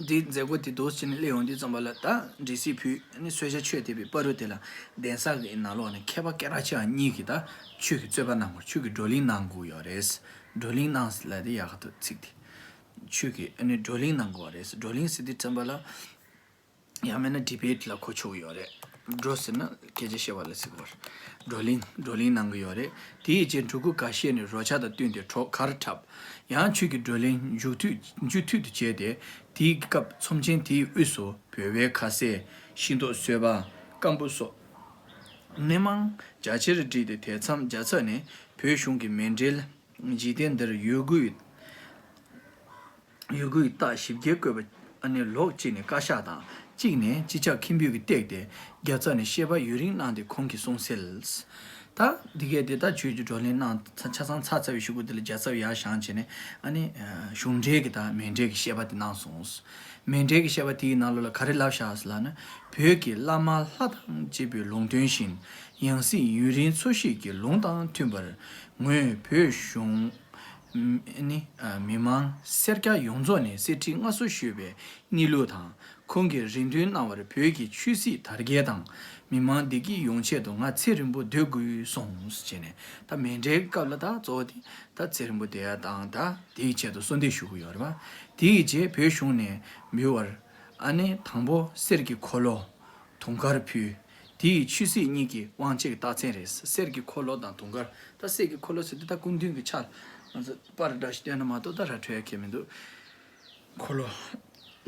འདི་མཛད་སྒོ་དེ་འདུག་ཟེར་ནས་སླེབས་ཡོང་དུས་ཙམ་པ་ལ། ད་འདྲི་གཟིགས་ཕུལ་ནས་གསོལ་ཇ་མཆོད་བསྡད་པའི་བར་དུ་དེ་ལ་གདན་ས་གི་ནང་ལོགས་ནས་མཁས་པ་སྐད་གྲགས་ཆེ་བ་གཉིས་ཀྱིས་ད་ཆོས་ཀྱི་རྩོད་པ་གནང་དགོས། ཆོས་ཀྱི་བགྲོ་གླེང་གནང་དགོས་ཡོད་རེད། བགྲོ་གླེང་གནང་ཟེར་ལབ་དེ་ཡག་ག་འདུག་ཚིག་དེ། ཆོས་ཀྱི་ཨ་ནི་བགྲོ་གླེང་གནང་དགོས་པ་རེད། བགྲོ་གླེང་ཟེར་དུས་ཙམ་པ་ལ། ཡང་མིན་ན་ཌི་བེཊ་ལ་གོ་ཆོག་ཡོད་རེད། བགྲོ་ཟེར་ན་སྐད་ཆ་བཤད་པ་ལ་ཟེར་གོ། བགྲོ་གླེང་བགྲོ་གླེང་གནང་གི་ཡོད་རེད། དེའི་རྗེས་གྲུ་གུ་འགའ་ཤས་ནས་རོལ་ཆ་དང་བསྟུན་ཏེ་གྲོགས་གར་འཁྲབ། ཡང་ཆོས་ཀྱི་བགྲོ་གླེང་མཇུག་མཐུད་མཇུག་མཐུད་དུ་བྱས་ཏེ། དེའི་སྐབས་ཚོམས་ཆེན་དེའི་དབུས་སུ་བོད་པའི་ཁ་ཟས། ཤིང་ཏོག་སོས་པ། སྐམ་པོ་སོགས་སྣེ་མང་རྒྱ་ཆེར་བསྒྲིགས་ཏེ། དེ་མཚམས་རྒྱལ་ཚབ་ནས་བོད་གཞུང་གི་མཎྜལ། འཇིག་རྟེན་འདིར་ཡོད་དགུའི་ཡོད་དགུའི་རྟགས་ཞིབ་རྒྱས་བཀོད་པ་ཨ་ནི་ལོགས་གཅིག་ནས་བཀའ་ཤག་དང་། གཅིག་ནས་སྤྱི་ཁྱབ་མཁན་པོས་ཀྱིས་བཏེགས་ཏེ། རྒྱལ་ཚབ་ནས་བཤད་པ་ཡུན་རིང་གནང་སྟེ་ཁོང་གིས་གསུངས་གསལ། ད་འདི་གས་དེ་ད་ཆོས་ཀྱི་བགྲོ་གླེང་གནང་ཆ་ཆ་ཚང་ཚར་ཚར་བའི་གཞུག་གུ་དེ་ལ་རྒྱལ་ཚབ་ཡར་བཞེངས་བྱས་ནས། ཨ་ནི་གཞུང་འབྲེལ་གྱི་ད་མཎྜལ་གྱི་བཤད་པ་དེ་གནང་སོང་། མཎྜལ་གྱི་བཤད་པ་དེའི་ནང་ལོགས་ལ་ག་རེ་ལབ་བཞག་ཟེར་ལབ་ན། བོད་ཀྱི་བླ་མ་ལྷ་དང་བཅས་པའི་ལུང་སྟོན་བཞིན། ཡང་སྲིད་ཡུན་རིང་འཚོ་བཞེས་ཀྱི་ལུང་དང་མཐུན་པར། ངོས་བོད་གཞུང་ནི་མི་མང་སེར་སྐྱ་ཡོངས་རྫོགས་ནས་གསེར་ཁྲི་མངའ་གསོལ་ཞུས་པའི་གནས་ལུགས་དང་། ཁོང་གིས་རེ་འདུན་གནང་བར་བོད་ཀྱི་ཆོས་སྲིད་དར་རྒྱས་དང་མི་མང་བདེ་སྐྱིད་ཡོང་ཆེད་དུ་ང་ཚེ་རིང་པོ་སྡོད་དགོས་གསུངས་ཟེར་ནས། ད་མཎྜལ་སྐབས་ལ་ད་གཙོ་བོ་དེ་ད་ཚེ་རིང་པོ་བསྡད་ཡ་དང་། ད་དེའི་ཆེད་དུ་གསོལ་འདེབས་ཞུ་གི་ཡོད་རེད་པ། དེའི་རྗེས་བོད་གཞུང་ནས་འབུལ་བར་ཨ་ནི་དང་པོ་གསེར་གྱི་འཁོར་ལོ། དུང་དཀར་ཕུལ། དེ་ཡི་ཆོས་སྲིད་གཉིས་ཀྱི་དབང་ཆེ་གི་རྟགས་མཚན་རེད། གསེར་གྱི་འཁོར་ལོ་དང་དུང་དཀར། ད་གསེར་གྱི་འཁོར་ལོ་ཟེར་དུས་ད་སྐུ་མདུན་གྱི་ཕྱག་ལ་ང་ཚོ་པར་འདྲ་ཞིག་སྟོན་ན་མ་གཏོགས་ད་ར་འཕྲོད་ཡ་གལ་མི་འདུག་འཁོར་ལོ།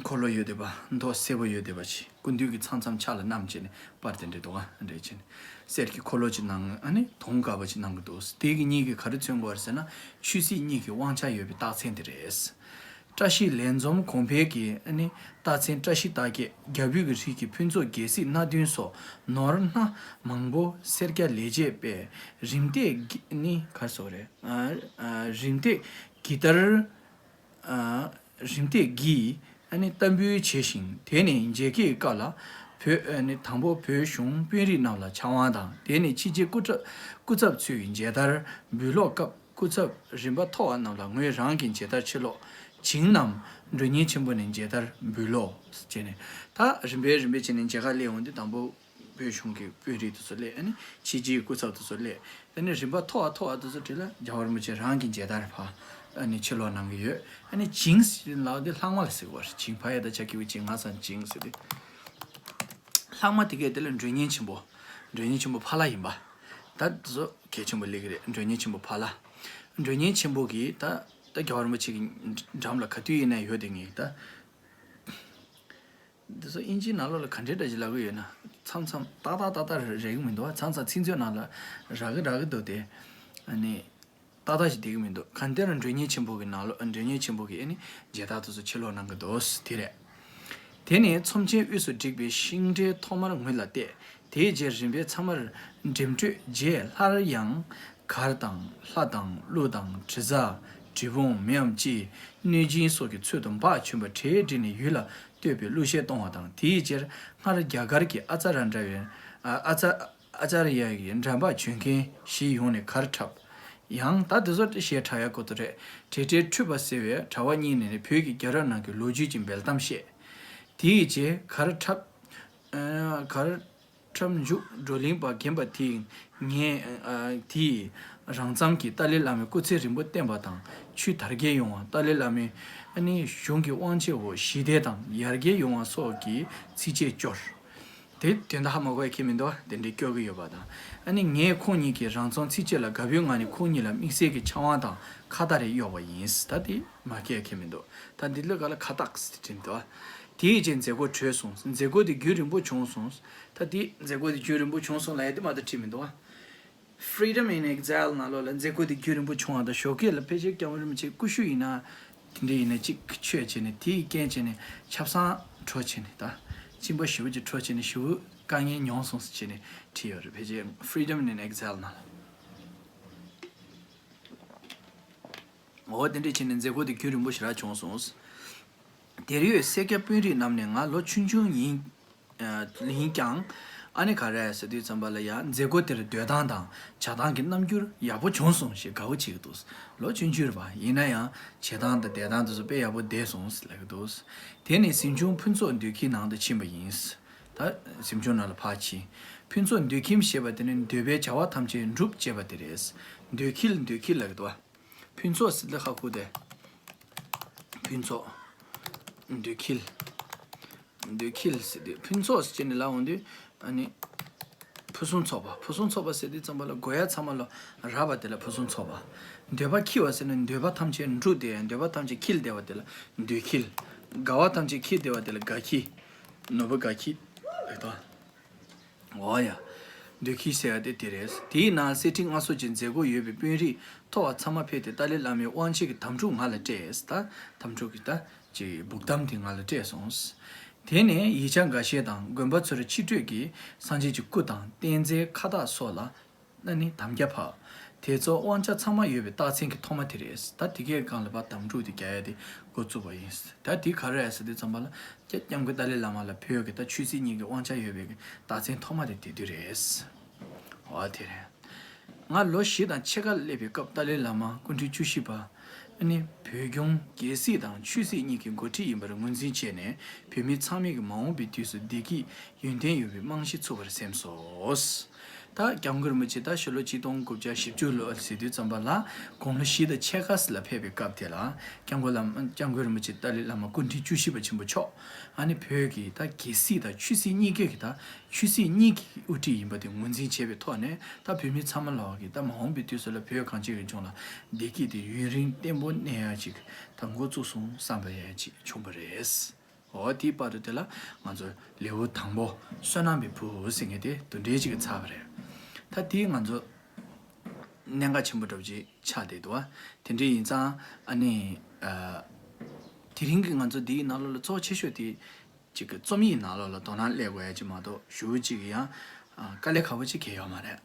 འཁོར་ལོ་ཡོད་བསྡད་པ། མདོག་སེར་པོ་ཡོད་བསྡད་པ་ཅིག་སྐུ་མདུན་གྱི་མཚམས་མཚམས་ཕྱག་ལ་བསྣམས་བྱས་ནས་པར་དེ་འདྲ་འདུག་ག་འདྲ་བྱས་ནས། གསེར་གྱི་འཁོར་ལོ་ཅིག་གནང་། ཨ་ནི་དུང་དཀར་པོ་ཅིག་གནང་གི་འདུག་དེ་གི་གཉིས་ཀྱིས་ག་རེ་མཚོན་གྱི་ཡོད་རེད་ཟེར་ན། ཆོས་སྲིད་གཉིས་ཀྱི་དབང་ཆ་ཡོད་པའི་རྟགས་མཚན་དེ་རེད། བཀྲ་ཤིས་ལས་འཛོམས་གོང་འཕེལ་གྱི་ཨ་ནི་རྟགས་མཚན། བཀྲ་ཤིས་རྟགས་བརྒྱད། རྒྱ་བོད་ཀྱི་རིགས་ཀྱི་ཕུན་ཚོགས། རྒྱལ་སྲིད་སྣ་བདུན་སོགས་ནོར་སྣ་མང་པོ་སེར་སྐྱ་ལས་བྱེད་པས་རིམ་བཏེག་གི་ནི་གར་སོགས་རེད། ཨ་ཨ་རིམ་བཏེག་གི་ལྟར། ཨ་རིམ་བཏེག་གིས་ཨ་ནི་བསྟར་འབུལ་བྱས་ཤིང་། དེ་ནས་མཇལ་ཁའི་སྐབས་ལ་བོད་ཨ་ནི་དང་པོ་བོད་གཞུང་དཔོན་རིགས་རྣམས་ལ་ཕྱག་དབང་དང་། དེ་ནས་ཕྱི་རྒྱལ་སྐུ་ཚབ་སྐུ་ཚབ་ཚོའི་མཇལ་དར་འབུལ་ལོག་སྐབས། སྐུ་ཚབ་རིམ་པ་མཐོ་བ་རྣམས་ལ་ངོས་རང་གི་མཇལ་དར་ཕྱིར་ལོག་བྱིངས་རྣམས་མགྲོན་གཉེར་ཆེན་པོ་ནས་མཇལ་དར་འབུལ་ལོག་བྱས་ནས། ད་རིམ་པས་རིམ་པས་བྱས་ནས་མཇལ་ཁ་སླེབས་ཡོང་དུས་དང་པོ་བོད་གཞུང་གི་དཔོན་རིགས་དེ་ཚོ་སླེབས། ཨ་ནི་ཕྱི་རྒྱལ་སྐུ་ཚབ་དེ་ཚོ་སླེབས། ཨ་ནི་རིམ་པ་མཐོ་བ་མཐོ་བ་དེ་ཚོ་དེ་ལ་རྒྱལ་བ་རིན་པོ་ཆེ་རང་གི་མཇལ་དར་ཕར་ཨ་ནི་ཕྱིར་ལོག་གནང་གི་ཡོད། ཨ་ནི་བྱིངས་ལབ་དེ་ལྷག་མ་ལ་ཟེར་བ་རེད། བྱིངས། ཕ་ཡ་བཏགས་ཕྱ་གི་གུ་བྱིངས། ང་ས་བྱིངས་ཟེར་དེ། ལྷག་མ་དེ་གས་དེ་ལ་མགྲོན་གཉེར་ཆེན་པོ། མགྲོན་གཉེར་ཆེན་པོ་ཕ་ལྷ་ཡིན་པ། ད་དེ་ཚོ་གལ་ཆེན་པོ་སླེབས་ཀྱི་རེད། མགྲོན་གཉེར་ཆེན་པོ་ཕ་ལྷ། མགྲོན་གཉེར་ཆེན་པོ་གིས་ད་ད་རྒྱལ་བ་རིན་པོ་ཆེ་གི་འགྲམ་ལ་ག་དུས་ཡིན་ན་ཡོད་དེ། ངས་ད་འདི་ཚོ་དབྱིན་ཇིའི་ནང་ལོགས་ལ་ག་འདྲའི་འདྲ་ཞིག་ལབ་ཀྱི་ཡོད་ན། མཚམས་མཚམས་ཏག་ཏག་ཏག་ཏག་རེག་གི་མི་འདུག་མཚམས་མཚམས་ཚིག་མཛོད་ནང་ལ་རག་གི་རག་གི་འདུག་སྟེ། ཨ་ནི་ཏག་ཏག་ཞིག་བསྡད་ཀྱི་མི་འདུག་གང་ལྟར་མགྲོན་གཉེར་ཆེན་པོ་གི་ནང་ལོགས། མགྲོན་གཉེར་ཆེན་པོ་གིས་ཨ་ནི་མཇལ་དར་དེ་ཚོ་ཕྱིར་ལོག་གནང་གི་འདུག་དེ་རེད། དེ་ནས་ཚོམས་ཆེན་དབུས་སུ་བསྒྲིགས་པའི་ཤིང་འབྲས་ཐོག་མར་ངོས་ལ་གཏད། དེའི་རྗེས་རིམ་པས་ཚང་མར་འགྲེམས་སྤྲོད་རྗེས། སླར་ཡང་གར་དང་ལྷ་དང་ཀླུ་དང་དྲི་ཟ་དྲི་བོང་མིའམ་ཅི་གནོད་སྦྱིན་སོགས་ཀྱི་ཚུལ་དུ་འབག་བྱོན་པ་གྲལ་བསྒྲིགས་ནས་ཡུལ་ལ་བསྟོད་པའི་གླུ་གཞས་གཏོང་བ་དང་། དེའི་རྗེས་སྔར་རྒྱ་གར་གྱི་ཨ་ཙ་ར་འདྲ་བའི་ཨ་ཙ་ཨ་ཙརྱ་ཡི་འགྲམ་པར་བྱོན་མཁན་ཞིག་ཡོང་ནས་གར་འཁྲབ། ཡང་ད་དེ་ཚོ་གཞས་འཁྲབ་ཡག་གོ་ཐུབ་རེད། བྲེལ་བྲེལ་འཁྲུལ་པ་ཟེར་བའི་གྲྭ་པ་གཉིས་ནས་ནི་བོད་ཀྱི་རྒྱལ་རབས་ནང་གི་ལོ་རྒྱུས་ཀྱི་འབེལ་གཏམ་བཤད། དེའི་རྗེས་གར་འཁྲབ། ཨ་གར་འཁྲབ་མཇུག་བགྲོ་གླེང་པ་རྒན་པ་དེས་ངས་ཨ་དེས་རང་རྩོམ་གྱིས་ཏཱ་ལའི་བླ་མའི་སྐུ་ཚེ་རིང་པོ་བརྟན་པ་དང་། ཆོས་དར་རྒྱས་ཡོང་བ། ཏཱ་ལའི་བླ་མའི་ཨ་ནི་གཞུང་གི་དབང་ཆེ་བོ་ཞི་བདེ་དང་ཡར་རྒྱས་ཡོང་བ་སོགས་ཀྱི་ཚིགས་བཅད་སྐྱོར། དེ་དོན་དག་ཧ་མ་གོ་ཡ་ཁྱེད་མི་འདུག་དེ་འདྲའི་སྐྱོར་གྱི་ཡོད་པ་དང་། ཨ་ནི་ངས་ཁོང་གཉིས་ཀྱི་རང་རྩོམ་ཚིགས་བཅད་ལ་དགའ་པོའི་ངང་ནས་ཁོང་གཉིས་ལ་དམིགས་བསལ་གྱི་ཕྱག་དབང་དང་ཁ་བརྡ་རེ་གཡོགས་པ་ཡིན། ད་དེ་མ་སྐྱེས་ཁྱེད་མི་འདུག་ད་འདི་ལོས་ག་ལ་ཁ་བཏགས་ཟེར་དྲན་འདུག་དེའི་རྗེས་མཛད་སྒོ་གྲོལ་སོང་། མཛད་སྒོ་དེ་རྒྱུན་རིང་པོ་བྱུང་སོང་། ད་དེ་མཛད་སྒོ་དེ་རྒྱུན་རིང་པོ་བྱུང་སོང་ལབ་ཡ་དེ་མ་གཏོགས་བྲིས་མི་འདུག Freedom in Exile ནང་ལོགས་ལ་མཛད་སྒོ་དེ་རྒྱུན་རིང་པོ་བྱུང་བ་དང་། ཞོགས་ཀས་ལ་ཕལ་ཆེར་སྐྱབས་མགོན་རིན་པོ་ཆེ་སྐུ་ཞབས་ཡིན་ན་དེ་འདྲ་ཡིན་ན་གཅིག་མཆོད་བྱས་ནས། དེའི་རྐྱེན་བྱས་ནས་ཆབ་གསང་གྲོལ་བྱས་ནས། ད་གཅིན་པ་ཞེ་པོ་ཅིག་གྲོལ་བྱས་ནས་ཞེ་པོ་དཀའ་ངལ་མྱོང་སོང་ཟེར་བྱས་ནས་བྲིས་ཡོད་རེད། ཕལ་ཆེར་Freedom in Exile ནང་ལ། འོ་དེ་འདྲས་བྱས་ནས་མཛད་སྒོ་དེ་རྒྱུན་རིང་པོ་ཞེ་དྲག་བྱུང་སོང་། དེར་ཡོད་སེར་སྐྱ་དཔོན་རིགས་རྣམས་ནས་ང་ལོ་ཆུང་ཆུང་ཡིན། ཨ་ཡིན་ཀྱང་། ཨ་ནི་ག་རེ་ཟེར་དུས་ཙམ་པ་ལ་ཡ་མཛད་སྒོ་དེར་སྡོད་སྟངས་དང་བྱ་སྟངས་ཀྱི་རྣམ་འགྱུར་ཡག་པོ་བྱུང་སོང་ཞེས་དགའ་བོ་བྱེད་ཀྱི་འདུག། ལོ་ཆུང་ཆུང་རེད་པ། ཡིན་ན་ཡང་བྱེད་སྟངས་དང་བསྡད་སྟངས་དེ་ཚོ་དཔེ་ཡག་པོ་བསྡད་སོང་ཟེར་ལབ་ཀྱི་འདུག། དེ་ནས་གཟིམ་ཆུང་ཕུན་ཚོགས་འདོད་ཁྱིམ་ནང་དུ་ཕྱིན་པ་ཡིན། ད་གཟིམ་ཆུང་ནང་ལ་ཕར་ཕྱིན། ཕུན་ཚོགས་འདོད་ཁྱིམ་ཞེས་པ་དེ་ནི་འདོད་པའི་བྱ་བ་ཐམས་ཅད་འགྲུབ་ཅེས་པ་དེ་རེད། འདོད་ཁྱིམ་འདོད་ཁྱིམ་ལབ་ཀྱི་འདུག་པ། ཕུན་ཚོགས་ཟེར་དུས་ཧ་གོ་དེ། ཕུན་ཚོགས། འདོད་ཁྱིམ། འདོད་ཁྱིམ་ཟེར་དུས་ཕུན་ཚོགས་ཟེར་ནས་ལབ་འོང་དུས་ཨ་ནི། ཕུན་སུམ་ཚོགས་པ། ཕུན་སུམ་ཚོགས་པ་ཟེར་དུས་ཙམ་པ་ལ་དགོས་ཡ་ཚང་མ་ལ་རག་པ་དེ་ལ་ཕུན་སུམ་ཚོགས་པ། འདོད་པ་ཁྱིམ་པ་ཟེར་ན་འདོད་པ་ཐམས་ཅད་འགྲུབ་བསྡད་ཡ། འདོད་པ་ཐམས་ཅད་ཁྱིམ་བསྡད་པ་དེ་ལ་འདོད་ཁྱིམ། དགའ་བ་ཐམས་ཅད་ཁྱིམ་བསྡད་པ་དེ་ལ་དགའ་ཁྱིམ། ནོར་བུ་དགའ་ཁྱིམ་ལབ་ཀྱི་འདུག། འོ་ཡ། འདོད་ཁྱིམ་ཟེར་ཡ་དེ་དེ་རེད། དེའི་ནང་གསེར་ཁྲི་མངའ་གསོལ་གྱི་མཛད་སྒོ་ཡོད་པའི་དཔོན་རིགས་མཐོ་བ་ཚང་མ་ཕེབས་ཏེ་ཏཱ་ལའི་བླ་མའི་དབང་ཆེན་གྱི་དམ་ཕྲུག་ང་ལ་སྤྲད། ད་དམ་ཕྲུག་གི་ད་ཅིག་སྦུག་དམ་དེ་ང་ལ་སྤྲད་སོང་། དེ་ནས་ཡིག་ཆ་འགའ་ཤས་དང་དགོན་པ་ཚུར་ཕྱི་སྤྲོད་ཀྱིས་སངས་རྒྱས་ཀྱི་སྐུ་དང་བསྟན་རྫས་ཁ་བཏགས་སོགས་ལ། ཨ་ནི་དམ་རྒྱ་ཕབ། དེ་ཚོ་དབང་ཆ་ཚང་མ་ཡོད་པའི་རྟགས་མཚན་གྱི་ཐོག་མ་དེ་རེད། ད་དེ་གའི་སྒང་ལ་ཕར་དམ་ཕྲུག་དེ་རྒྱག་ཡ་དེ་འགོ་བཙུགས་པ་ཡིན། ད་དེ་ག་རེ་རེད་ཟེར་དུས་ཙམ་པ་ལ་སྐྱབས་མགོན་ཏཱ་ལའི་བླ་མ་ལ་བོད་ཀྱི་ད་ཆོས་སྲིད་གཉིས་ཀྱི་དབང་ཆ་ཡོད་པའི་རྟགས་མཚན་ཐོག་མ་དེ་དེ་དུས་རེད། འོ་དེ་རེད། ང་ལོ་བཞི་དང་ཕྱེད་ཀ་སླེབས་པའི་སྐབས་ཏཱ་ལའི་བླ་མ་སྐུ་ཕྲེང་བཅུ་བཞི་པ། ཨ་ནི་བོད་སྐྱོང་རྒྱལ་སྲིད་དང་ཆོས་སྲིད་གཉིས་ཀྱི་འགོ་ཁྲིད་ཡིན་པར་ངོས་འཛིན་བྱས་ནས་བོད་མི་ཚང་མས་ཀྱི་མ་འོངས་པའི་དུས་སུ་བདེ་སྐྱིད་ཡོན་ཏན་ཡོད་པའི་རྨང་གཞི་ཚུགས་པར་སེམས་སོ། ད་སྐྱབས་མགོན་རིན་པོ་ཆེ་ད་ཕྱི་ལོ་ཆིག་སྟོང་དགུ་བརྒྱ་བཞི་བཅུ་ལོ་ཟེར་དུས་ཙམ་པ་ལ་དགུང་ལོ་བཞི་དང་ཕྱེད་ཀ་ལ་ཕེབས་པའི་སྐབས་དེ་ལ་སྐྱབས་མགོན་བླ་མ་སྐྱབས་མགོན་རིན་པོ་ཆེ་ཏཱ་ལའི་བླ་མ་སྐུ་ཕྲེང་བཅུ་བཞི་པ་ཆེན་པོ་མཆོག་ཨ་ནི་བོད་ཀྱི་ད་རྒྱལ་སྲིད་དང་ཆོས་སྲིད་གཉིས་ཀའི་གི་ད་ཆོས་སྲིད་གཉིས་ཀྱི་དབུ་ཁྲིད་ཡིན་པ་དེ་ངོས་འཛིན་བྱས་པའི་ཐོག་ནས་ད་བོད་མི་ཚང་མ་ལོག་གི་ད་མ་འོངས་པའི་དུས་སུ་ལ་བོད་གངས་ཅན་རིག་གཞུང་ལ་བདེ་སྐྱིད་དེ་ཡུན་རིང་བརྟན་པོ་གནས་ཡ་ཅིག་ད་འགོ་བཙུགས་སོང་བསམ་པ་ཡ་ཅིག་བྱུང་བ་རེད། འོ་དེའི་བར་དུ་དེ་ལ་ང་ཚོ་ལེའུ་དང་པོ་བསོད་ནམས་པའི་བུ་ཟེར་མཁན་དེ་དེ་འདྲའི་ཅིག་གི་ཚར་བ་རེད། ད་དེའི་ང་ཚོ་གནད་འགག་ཆེན་པོ་འདྲ་པོ་ཅིག་ཆགས་བསྡད་འདུག་བ། དེ་འདྲའི་ཡིན་ཙང་ཨ་ནི་ཨ། དེ་རིང་གི་ང་ཚོ་འདིའི་ནང་ལོགས་ལ་གཙོ་ཆེ་ཤོས་དེ་ཅིག་གི་རྩོམ་ཡིག་ནང་ལོགས་ལ་དོ་སྣང་སླེབས་དགོས་ཡ་ཅིག་མ་གཏོགས་ཞེ་པོ་ཅིག་གི་ཡང་ཨ། དཀའ་ལས་ཁག་པོ་ཅིག་གང་ཡང་ཡོད་མ་རེད།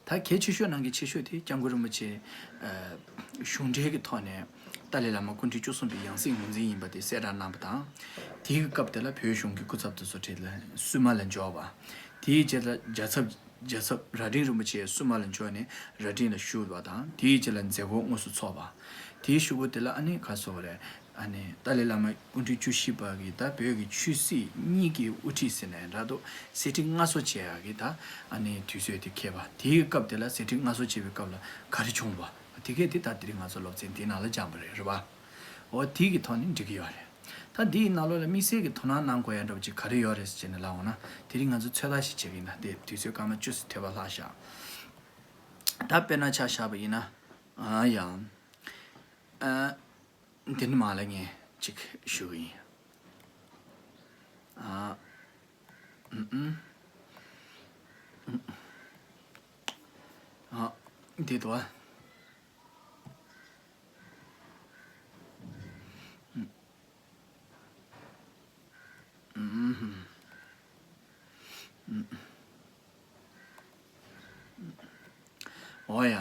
ད་གལ་ཆེ་ཤོས་ནང་གི་ཆེ་ཤོས་དེ་སྐྱབས་མགོན་རིན་པོ་ཆེ་ཨ། གཞུང་འབྲེལ་གྱི་ཐོག་ནས་ཏཱ་ལའི་བླ་མ་སྐུ་ཕྲེང་བཅུ་གསུམ་པའི་ཡང་སྲིད་ངོས་འཛིན་ཡིན་པ་དེ་གསལ་བསྒྲགས་གནང་བ་དང་། དེའི་སྐབས་དེ་ལ་བོད་གཞུང་གི་སྐུ་ཚབ་དེ་ཚོ་གྲས་ལ་བསུ་མ་ལ་འབྱོར་བ། དེའི་རྗེས་ལ་རྒྱལ་ཚབ་རྒྱལ་ཚབ་རྭ་སྒྲེང་རིན་པོ་ཆེ་བསུ་མ་ལ་འབྱོར་ནས་རྭ་སྒྲེང་ལ་བཞུགས་པ་དང་དེའི་རྗེས་ལ་མཛད་སྒོ་དངོས་སུ་འཚོགས་པ། དེའི་གཞུག་གུ་དེ་ལ་ཨ་ནི་ག་སོ་བ་རེད། ཨ་ནི་ཏཱ་ལའི་བླ་མ་སྐུ་ཕྲེང་བཅུ་བཞི་པ་གིས་ད་བོད་ཀྱི་ཆོས་སྲིད་གཉིས་ཀྱི་དབུ་ཁྲིད་ཟེར་ནས་འདྲ་འདུག། གསེར་ཁྲི་མངའ་གསོལ་བྱེད་ཡག་གི་ད་ཨ་ནི་དུས་ཚོད་དེ་འཁེལ་བ། དེའི་སྐབས་དེ་ལ་གསེར་ཁྲི་མངའ་གསོལ་བྱེད་པའི་སྐབས་ལ་ག་རེ་བྱུང་བ། དེ་གས་དེ་ད་དེ་རིང་ང་ཚོ་སློབ་ཚན་དེའི་ནང་ལ་སྦྱངས་པ་རེད། རེད་པ། འོ་དེའི་གི་ཐོག་ནས་འགྲིག་གི་ཡོད་རེད། ད་འདིའི་ནང་ལོགས་ལ་དམིགས་བསལ་གྱི་དོ་སྣང་གནང་དགོས་ཡ་འདྲ་པོ་ཅིག་ག་རེ་ཡོད་རེད་ཟེར་ནས་ལབ་འོང་ན། དེ་རིང་ང་ཚོ་ཚོད་ལྟ་ཞིག་བྱེད་ཀྱི་ཡིན། ད་དེ་དུས་ཚོད་སྐར་མ་བཅུ་ཙམ་ཐེབས་པ་ལྷག་ཤག། ད་དཔེར་ན་ཆ་བཞག་པ་ཡིན་ན། ཨ་ཡང་། ཨ། འདི་ནི་མ་ལ་ངས་ཅིག་ཞུ་གི་ཡིན། ཨ། ཨུམ་ཨུམ། ཨ། འདི་དོ། འོ་ཡ།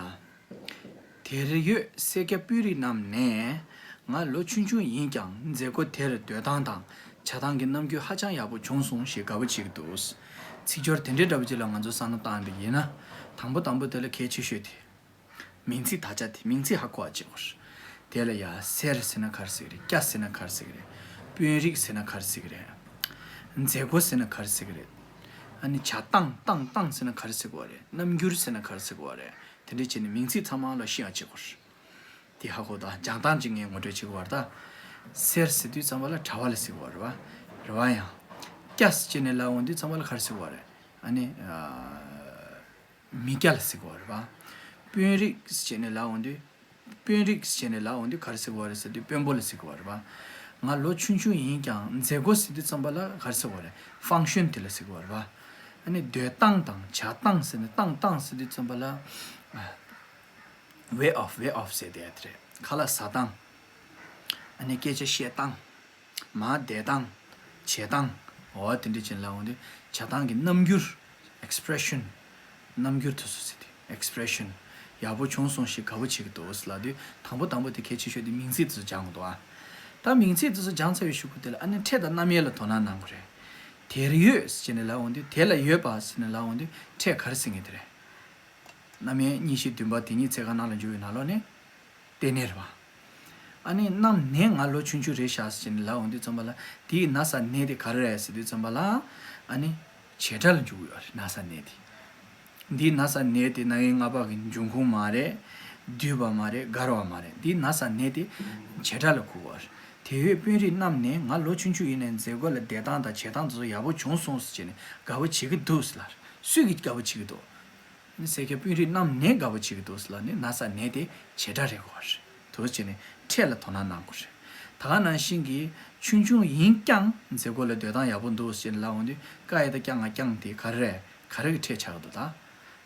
དེར་ཡོད་སེར་སྐྱ་དཔོན་རིགས་རྣམས་ནས་ང་ལོ་ཆུང་ཆུང་ཡིན་ཀྱང་མཛད་སྒོ་དེར་སྡོད་སྟངས་དང་བྱ་སྟངས་ཀྱི་རྣམ་འགྱུར་ཧ་ཅང་ཡག་པོ་བྱུང་སོང་ཞེས་དགའ་པོ་བྱེད་ཀྱི་འདུག། ཚིག་སྦྱོར་དེ་འདྲའི་འདྲ་པོ་ཅིག་ལ་ང་ཚོ་བསམ་བློ་བཏང་བ་ཡིན་ན། དང་པོ་དང་པོ་དེ་ལ་གལ་ཆེ་ཤོས་དེ། མིང་ཚིག་དག་ཆ་དེ་མིང་ཚིག་ཧ་གོ་བ་བྱེད་དགོས། དེ་ལ་ཡ་སེར་ཟེར་ན་ག་རེ་ཟེར་གི་རེད། སྐྱ་ཟེར་ན་ག་རེ་ཟེར་གི་རེད། དཔོན་རིགས་ཟེར་ན་ག་རེ་ཟེར་གི་རེད། མཛད་སྒོ་ཟེར་ན་ག་རེ་ཟེར་གི་རེད། ཨ་ནི་བྱ་སྟངས་བཏང་སྟངས་ཟེར་ན་ག་རེ་ཟེར་གི་རེད། རྣམ་འགྱུར་ཟེར་ན་ག་རེ་ཟེར་གི་རེད། དེ་འདྲ་བྱས་ནས་མིང་ཚིག་ཚང་མ་ལ་ཤེས་པ་བྱེད་དགོས། དེ་ཧ་གོ་དང་སྦྱང་སྟངས་ཅིག་ངས་ངོ་སྤྲོད་བྱེད་དགོས་པ་རེད་ད། སེར་ཟེར་དུས་ཙམ་པ་ལ་གྲྭ་པ་ལ་ཟེར་གི་རེད་པ། རེད་པ། ཡང་སྐྱ་ཟེར་ནས་ལབ་འོང་དུས་ཙམ་པ་ལ་ག་རེ་ཟེར་གི་རེད། ཨ་ནི། མི་སྐྱ་ལ་ཟེར་གི་རེད་པ། དཔོན་རིགས་ཟེར་ནས་ལབ་འོང་དུས། དཔོན་རིགས་ཟེར་ནས་ལབ་འོང་དུས་ག་རེ་ཟེར་གི་རེད་ཟེར་དུས་དཔོན་པོ་ལ་ཟེར་གི་རེད་པ། ང་ལོ་ཆུང་ཆུང་ཡིན་ཀྱང་མཛད་སྒོ་ཟེར་དུས་ཙམ་པ་ལ་ག་རེ་ཟེར་གི་རེད། ཕང་ཤོན་དེ་ལ་ཟེར་གི་རེད་པ། ཨ་ནི་སྡོད་སྟངས་དང་བྱ་སྟངས་ཟེར་ནས་བཏང་སྟངས་ཟེར་དུས་ཙམ་པ་ལ། ཝེ་ཨོཕ་ཝེ་ཨོཕ་ཟེར་དེ་ཡ་དེ་རེད། ཁ་ལག་ཟ་སྟངས། ཨ་ནི་སྐད་ཆ་བཤད་སྟངས། མར་བསྡད་སྟངས། བྱེད་སྟངས། འོ་དེ་འདྲ་ཅན་ལབ་འོང་དུས་བྱ་སྟངས་ཀྱི་རྣམ་འགྱུར། ཨེག་སི་པི་རེ་ཤན། རྣམ་འགྱུར་དེ་ཚོ་ཟེར་དུས་ཨེག་སི་པི་རེ་ཤན། ཡག་པོ་བྱུང་སོང་ཞེས་དགའ་པོ་བྱེད་ཀྱི་འདུག་ལབ་དུས། དང་པོ་དང་པོ་དེ་གལ་ཆེ་ཤོས་དེ་མིང་ཚིག་དེ་ཚོ་སྦྱང་དགོས་འདུག་ཨ། ད་མིང་ཚིག་དེ་ཚོ་སྦྱངས་ཚར་བའི་གཞུག་གུ་དེ་ལ་ཨ་ནི་ཕྲད་དང་རྣམ་དབྱེ་ལ་དོ་སྣང་གནང་དགོས་རེད། དེར་ཡོད་ཟེར་ནས་ལབ་འོང་དུས། དེ་ལ་ཡོད་པ་ཟེར་ནས་ལབ་འོང་དུས་ཕྲད་ག་རེ་ཟེར་མཁན་དེ་རེད། རྣམ་དབྱེ་གཉིས་བཞི་བདུན་པ་དེ་ཉིད་ཚེ་གང་ནང་ལ་འཇུག་པའི་ནང་ལོགས་ནས། རྟེན་གནས་རེད་པ། ཨ་ནི་གནམ་ནས་ང་ལོ་ཆུང་ཆུང་རེད་ཤག་ཟེར་ནས་ལབ་འོང་དུས་ཙམ་པ་ལ། དེའི་ན་ས་ནས་དེ་ག་རེ་རེད་ཟེར་དུས་ཙམ་པ་ལ། ཨ་ནི་བྱེད་སྒྲ་ལ་འཇུག་གི་ཡོད་རེད། ན་ས་ནས་དེ། འདིའི་ན་ས་ནས་དེ་རྣམ་དབྱེ་ལྔ་པ་གི་འབྱུང་ཁུངས་མ་རེད། བསྡུས་པ་མ་རེད། དགར་བ་མ་རེད། འདིའི་ན་ས་ནས་དེ་བྱེད་སྒྲ་ལ་གོ་དགོས་རེད། དེ་ཡོད་དཔོན་རིགས་རྣམས་ནས་ང་ལོ་ཆུང་ཆུང་ཡིན་ནའི་མཛད་སྒོ་ལ་བསྡད་སྟངས་དང་བྱེད་སྟངས་དེ་ཚོ་ཡག་པོ་བྱུང་སོང་ཟེར་བྱས་ནས་དགའ་པོ་བྱེད་ཀྱི་འདུག་ཟེར་ལབ་རེད། སུས་ཀྱིས་དགའ་པོ་བྱེད་ཀྱི་འདུག་ནི་སེར་སྐྱ་དཔོན་རིགས་རྣམས་ནས་དགའ་པོ་བྱེད་ཀྱི་འདུག་ཟེར་ལབ་ནས། ན་ས་ནས་དེ་བྱེད་སྒྲ་རེད་དགོས་པ་རེད། དུ་བྱས་ནས་ཕྲད་ལ་དོ་སྣང་གནང་དགོས་རེད། ད་ག་ནང་བཞིན་གྱི་ཆུང་ཆུང་ཡིན་ཀྱང་མཛད་སྒོ་ལ་སྡོད་སྟངས་ཡག་པོ་འདུག་ཟེར་ནས་ལབ་འོང་དུས། ཀ་ཡ་བཏགས་ཀྱ་ང་ཀྱང་དེ་ག་རེ་རེད། ག་རེ་གི་ཕྲད་ཆགས་ཀྱི་འདུག་ད།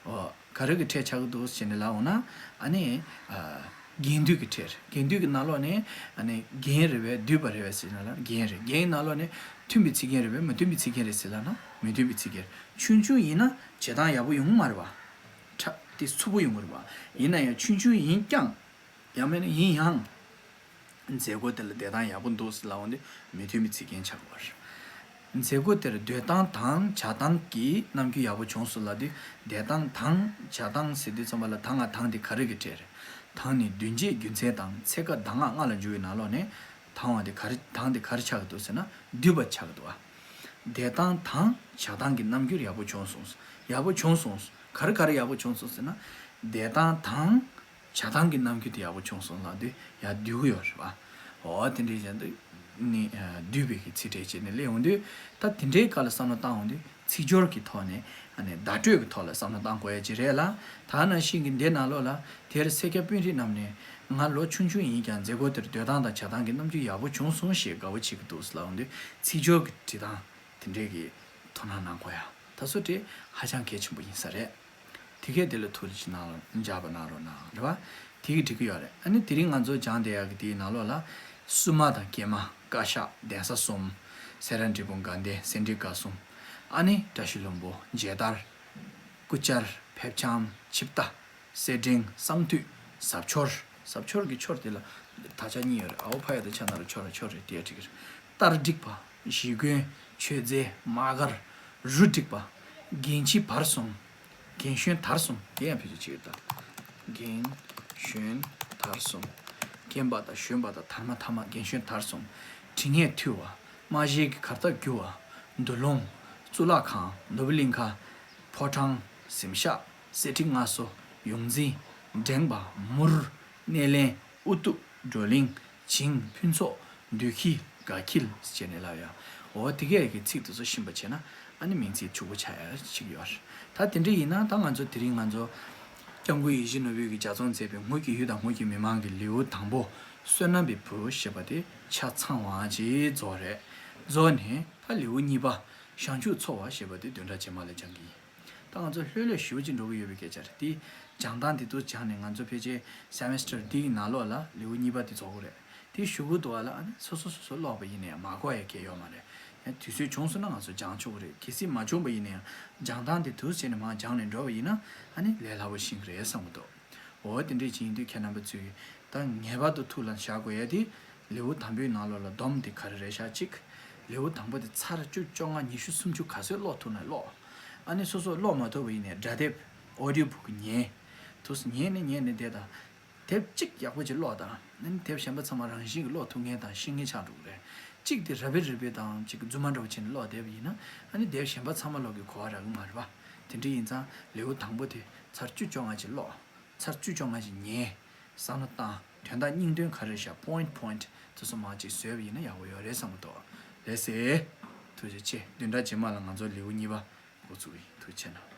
འོ། ག་རེ་གི་ཕྲད་ཆགས་ཀྱི་འདུག་ཟེར་ནས་ལབ་འོང་ན། ཨ་ནི། ཨ། རྒན་བསྡུས་ཀྱི་ཕྲད་རེད། རྒན་བསྡུས་ཀྱི་ནང་ལོགས་ནས་ཨ་ནི་རྒན་རེད་པས་བསྡུས་པ་རེད་པས་ཟེར་ན་ལ་རྒན་རེད། རྒན་ནང་ལོགས་ནས་མཐུན་པའི་ཚིག་རྒྱན་རེད་པས་མི་མཐུན་པའི་ཚིག་རྒྱན་རེད་ཟེར་ལབ་ན་མི་མཐུན་པའི་ཚིག་རྒྱན། ཆུང་ཆུང་ཡིན་ན་བྱེད་སྟངས་ཡག་པོ་ཡོང་གི་མ་རེད་པ། ཁྲ་དེ་འཚུབ་པོ་ཡོང་གི་རེད་པ། ཡིན་ན་ཡང་ཆུང་ཆུང་ཡིན་ཀྱང་། ཡང་མིན་ན་ཡིན་ཡང་། མཛད་སྒོ་དེ་ལ་བསྡད་སྟངས་ཡག་པོ་འདུག་ཟེར་ལབ་འོང་དུས་མི་མཐུན་པའི་ཚིག་རྒྱན་ཆགས་པ་རེད། མཛད་སྒོ་དེར་སྡོད་སྟངས་དང་བྱ་སྟངས་ཀྱི་རྣམ་འགྱུར་ཡག་པོ་བྱུང་སོང་ལབ་དུས། སྡོད་སྟངས་དང་བྱ་སྟངས་ཟེར་དུས་ཙམ་པ་ལ་ད་ང་དང་དེ་ག་རེ་གི་ཕྲད་རེད། དང་ནི་མདུན་བསྐྱེད་རྒྱུ་མཚན་དང་ཚེ་ཀ་གདམས་ངག་ལྔ་ལ་འཇུག་པའི་ནང་ལོགས་ནས། དང་བ་དེ་ག་རེ། དང་དེ་ག་རེ་ཆགས་ཀྱི་འདུག་ཟེར་ན་བསྡུས་པ་ཆགས་ཀྱི་འདུག་ཨ། སྡོད་སྟངས་དང་བྱ་སྟངས་ཀྱི་རྣམ་འགྱུར་ཡག་པོ་བྱུང་སོང་། ཡག་པོ་བྱུང་སོང་། ག་རེ་ག་རེ་ཡག་པོ་བྱུང་སོང་ཟེར་ན། སྡོད་སྟངས་དང་། བྱ་སྟངས་ཀྱི་རྣམ་འགྱུར་དེ་ཡག་པོ་བྱུང་སོང་ལབ་དུས་ཡར་བསྡུས་ཀྱི་ཡོད་རེད་པ། འོ་དེ་འདྲའི་བཞིན་དུ་ནི་བསྡུས་པའི་གི་ཚིག་ཕྲད་བྱས་ནས་སླེབས་ཡོང་དུས། ད་དེ་འདྲའི་སྐབས་ལ་བསམ་བློ་བཏང་ཡོང་དུས་ཚིག་སྦྱོར་གྱི་ཐོག་ནས་ཨ་ནི་བརྡ་སྤྲོད་ཀྱི་ཐོག་ལ་བསམ་བློ་བཏང་དགོས་ཡ་ཅིག་རེད་ལ། ད་ནང་བཞིན་གྱི་འདི་ནང་ལོགས་ལ་དེར་སེར་སྐྱ་དཔོན་རིགས་རྣམས་ནས་ང་ལོ་ཆུང་ཆུང་ཡིན་ཀྱང་མཛད་སྒོ་དེར་སྡོད་སྟངས་དང་བྱ་སྟངས་ཀྱི་རྣམ་འགྱུར་ཡག་པོ་བྱུང་སོང་ཞེས་དགའ་པོ་བྱེད་ཀྱི་འདུག་ལབ་ཡོང་དུས་ཚིག་སྦྱོར་གྱི་འབྲི་སྟངས་དེ་འདྲའི་གི་དོ་སྣང་གནང་དགོས་ཡ་ད་སོ་དེ་ཧ་ཅང་གལ་ཆེན་པོ་ཡིན་ས་རེད། དེ་གས་དེ་ལ་ཐུགས་རྗེ་གནང་རོགས། མཇལ་བ་གནང་རོགས་གནང་རེད་བ། དེ་གི་འགྲིག་གི་ཡོད་རེད། ཨ་ནི་དེ་རིང་ང་ཚོ་སྦྱངས་བསྡད་ཡག་གི་དེའི་ནང་ལོགས་ལ། སྲུང་མ་དང་སྐྱེལ་མ། བཀའ་ཤག་གདན་ས་གསུམ། སེ་ར་འབྲས་སྤུངས་དགའ་ལྡན་སེ་འབྲས་དགའ་གསུམ། ཨ་ནི་བཀྲ་ཤིས་ལྷུན་པོ། མཇལ་དར། སྐུ་བཅར། ཕེབས་ཆམ། ཆིབས་རྟ། སེར་སྦྲེང་། བསང་མཐུད། གཟབ་མཆོར། གཟབ་མཆོར་གྱི་མཆོར་དེ་ལ་དག་ཆ་གཉིས་ཡོད་རེད། ཨའོ་ཕ་ཡ་དང་ཆ་ན་རོ་མཆོར་ར་མཆོར་རེད། དེ་ཡ་འགྲིག་གི་རེད། སྟར་བསྒྲིགས་པ། གཞིས་མགོན། མཆོད་རྫས། དམག་སྒར། རུ་བསྒྲིགས་པ། རྒན་ཁྱི་བར་གསུམ། རྒན་གཞོན་དར་གསུམ། དེ་ཡང་བེད་སྤྱོད་བྱེད་ཀྱི་ཡོད་ད། རྒན་གཞོན་དར་གསུམ། རྒན་པ་དང་གཞོན་པ་དང་དར་མ་ཐ་མ། རྒན་གཞོན་དར་གསུམ། དྲི་ངད་འཐུལ་བ། རྨ་བྱའི་གར་སྟབས་བསྒྱུར་བ། འདུ་ལོང་། གཙུག་ལག་ཁང་། ནོར་བུ་གླིང་ཁ། ཕོ་བྲང་། གཟིམ་ཤག་གསེར་ཁྲི་མངའ་གསོལ། ཡོངས་འཛིན། འགྲེང་བ། མུར། སྣེ་ལེན། དབུ་གཏུག་བགྲོ་གླེང་། བྱིངས། ཕུན་ཚོགས། འདུ་ཁྱི། དགའ་འཁྱིལ་ཟེར་ནས་ལབ་ཡ། འོ་དེ་གས་ཀྱི་ཚིག་དེ་ཚོ་ཤེས་པ་བྱས་ན་ཨ་ནི་མིང་ཚིག་ཕྱུག་པོ་ཆགས་ཡ་ཞིག་ཡོད་རེད། ད་དེ་འདྲ་ཡིན་ན་ད་ང་ཚོ་དེ་རིང་ང་ཚོ་སྐྱབས་མགོན་ཡིད་བཞིན་ནོར་བུས་ཀྱི་ལྗགས་རྩོམ་མཛད་པའི་ངོས་ཀྱི་ཡུལ་དང་ངོས་ཀྱི་མི་མང་གི་ལེའུ་དང་པོ་བསོད་ནམས་པའི་བུ་ཞེས་པ་དེ་ཆ་ཚང་བ་ཅིག་རྫོགས་རེད། རྫོགས་ནས་ད་ལེའུ་གཉིས་པ་བྱང་ཆུབ་འཚོ་བ་ཞེས་པ་དེ་བདུན་ཕྲག་རྗེས་མ་ལ་སྦྱང་གི་ཡིན། ད་ང་ཚོ་ལྷོད་ལྷོད་ཞེ་པོ་ཅིག་འགྲོ་གི་ཡོད་པའི་སྐད་ཆ་རེད་དེ། སྦྱང་སྟངས་དེ་དུས་སྦྱངས་ནས་ང་ཚོ་ཕལ་ཆེར་སེ་མེ་སི་ཊར་འདིའི་ནང་ལོགས་ལ་ལེའུ་གཉིས་པ་དེ་རྫོགས་ཀྱི་རེད། དེ་གཞུག་གུ་དུ་བ་ལ་ཨ་ནི་སོ་སོ་སོ་སོ་ཀློག་པ་ཡིན་ན་ཡང་མ་གོ་ཡ་གལ་ཡོད་མ་རེད། ཡང་དུས་ཚོད་བྱུང་སོང་ན་ང་ཚོ་སྦྱང་ཆོག་གི་རེད། གལ་སྲིད་མ་བྱུང་པ་ཡིན་ན་ཡང་སྦྱང་སྟངས་དེ་དུས་བྱས་ནས་མར་སྦྱངས་ནས་འགྲོ་བ་ཡིན་ན་ཨ་ནི་ལས་སླ་པོ་ཤེས་ཀྱི་རེད་བསམ་གྱི་འདུག་འོ་དེ་འདྲས་ཅིག་ཡིན་དུས་ཁྱེད་རྣམ་པ་ཚོས་ད་ངེས་པར་དུ་ཐུགས་ལ་བཞག་དགོས་ཡ་དེ་ལེའུ་དང་པོའི་ནང་ལོགས་ལ་སྡོམ་དེ་ག་རེ་རེད་ཤག་གཅིག་ལེའུ་དང་པོ་དེ་ཚར་བཅུ་བཅོ་ལྔ་ཉི་ཤུ་སུམ་ཅུ་ག་ཚོད་ཀློག་ཐུབ་ན་ཀློག་ཨ་ནི་སོ་སོ་ཀློག་མ་ཐུབ་པ་ཡིན་ནའི་སྒྲ་དེབ་ཨོ་ཌིའོ་བུག་ཉན། དུས་ཉན་ནས་ཉན་ནས་བསྡད་དང་། དེབ་གཅིག་ཡག་པོ་ཅིག་ཀློག་དང་། ཨ་ནི་དེབ་གཞན་པ་ཚང་མ་རང་བཞིན་གྱིས་ཀློག་ཐུབ་མཁན་དང་ཤེས་མཁན་ཆགས་འགྲོ་གི་རེད། གཅིག་དེ་ར་བི་རི་བི་དང་ཅིག་རྫུན་མ་འདྲ་བོ་བྱས་ནས་ཀློག་བསྡད་པ་ཡིན་ན་ཨ་ནི་དེབ་གཞན་པ་ཚང་མ་ཀློག་གི་གོ་བ་རག་གི་མ་རེད་པ། དེ་འདྲ་ཡིན་ཙང་ལེའུ་དང་པོ་དེ་ཚར་བཅུ་བཅོ་ལྔ་ཅིག་ཀློག་ཚར་བཅུ་བཅོ་ལྔ་ཅིག་ཉན། བསམ་བློ་བཏང་། དོན་དག་སྙིང་དོན་ག་རེ་བཞག point point དེ་ཚོ་མར་ཅིག་བཟོས་པ་ཡིན་ན་ཡག་པོ་ཡོད་རེད་བསམ་གྱི་འདུག་ལགས་སེ། ཐུགས་རྗེ་ཆེ། བདུན་ཕྲག་རྗེས་མ་ལ་ང་ཚོ་ལེའུ་གཉིས་པ་འགོ་ཚུགས་ཀྱི་ཡིན། ཐུགས་རྗེ་ཆེ་གནང་།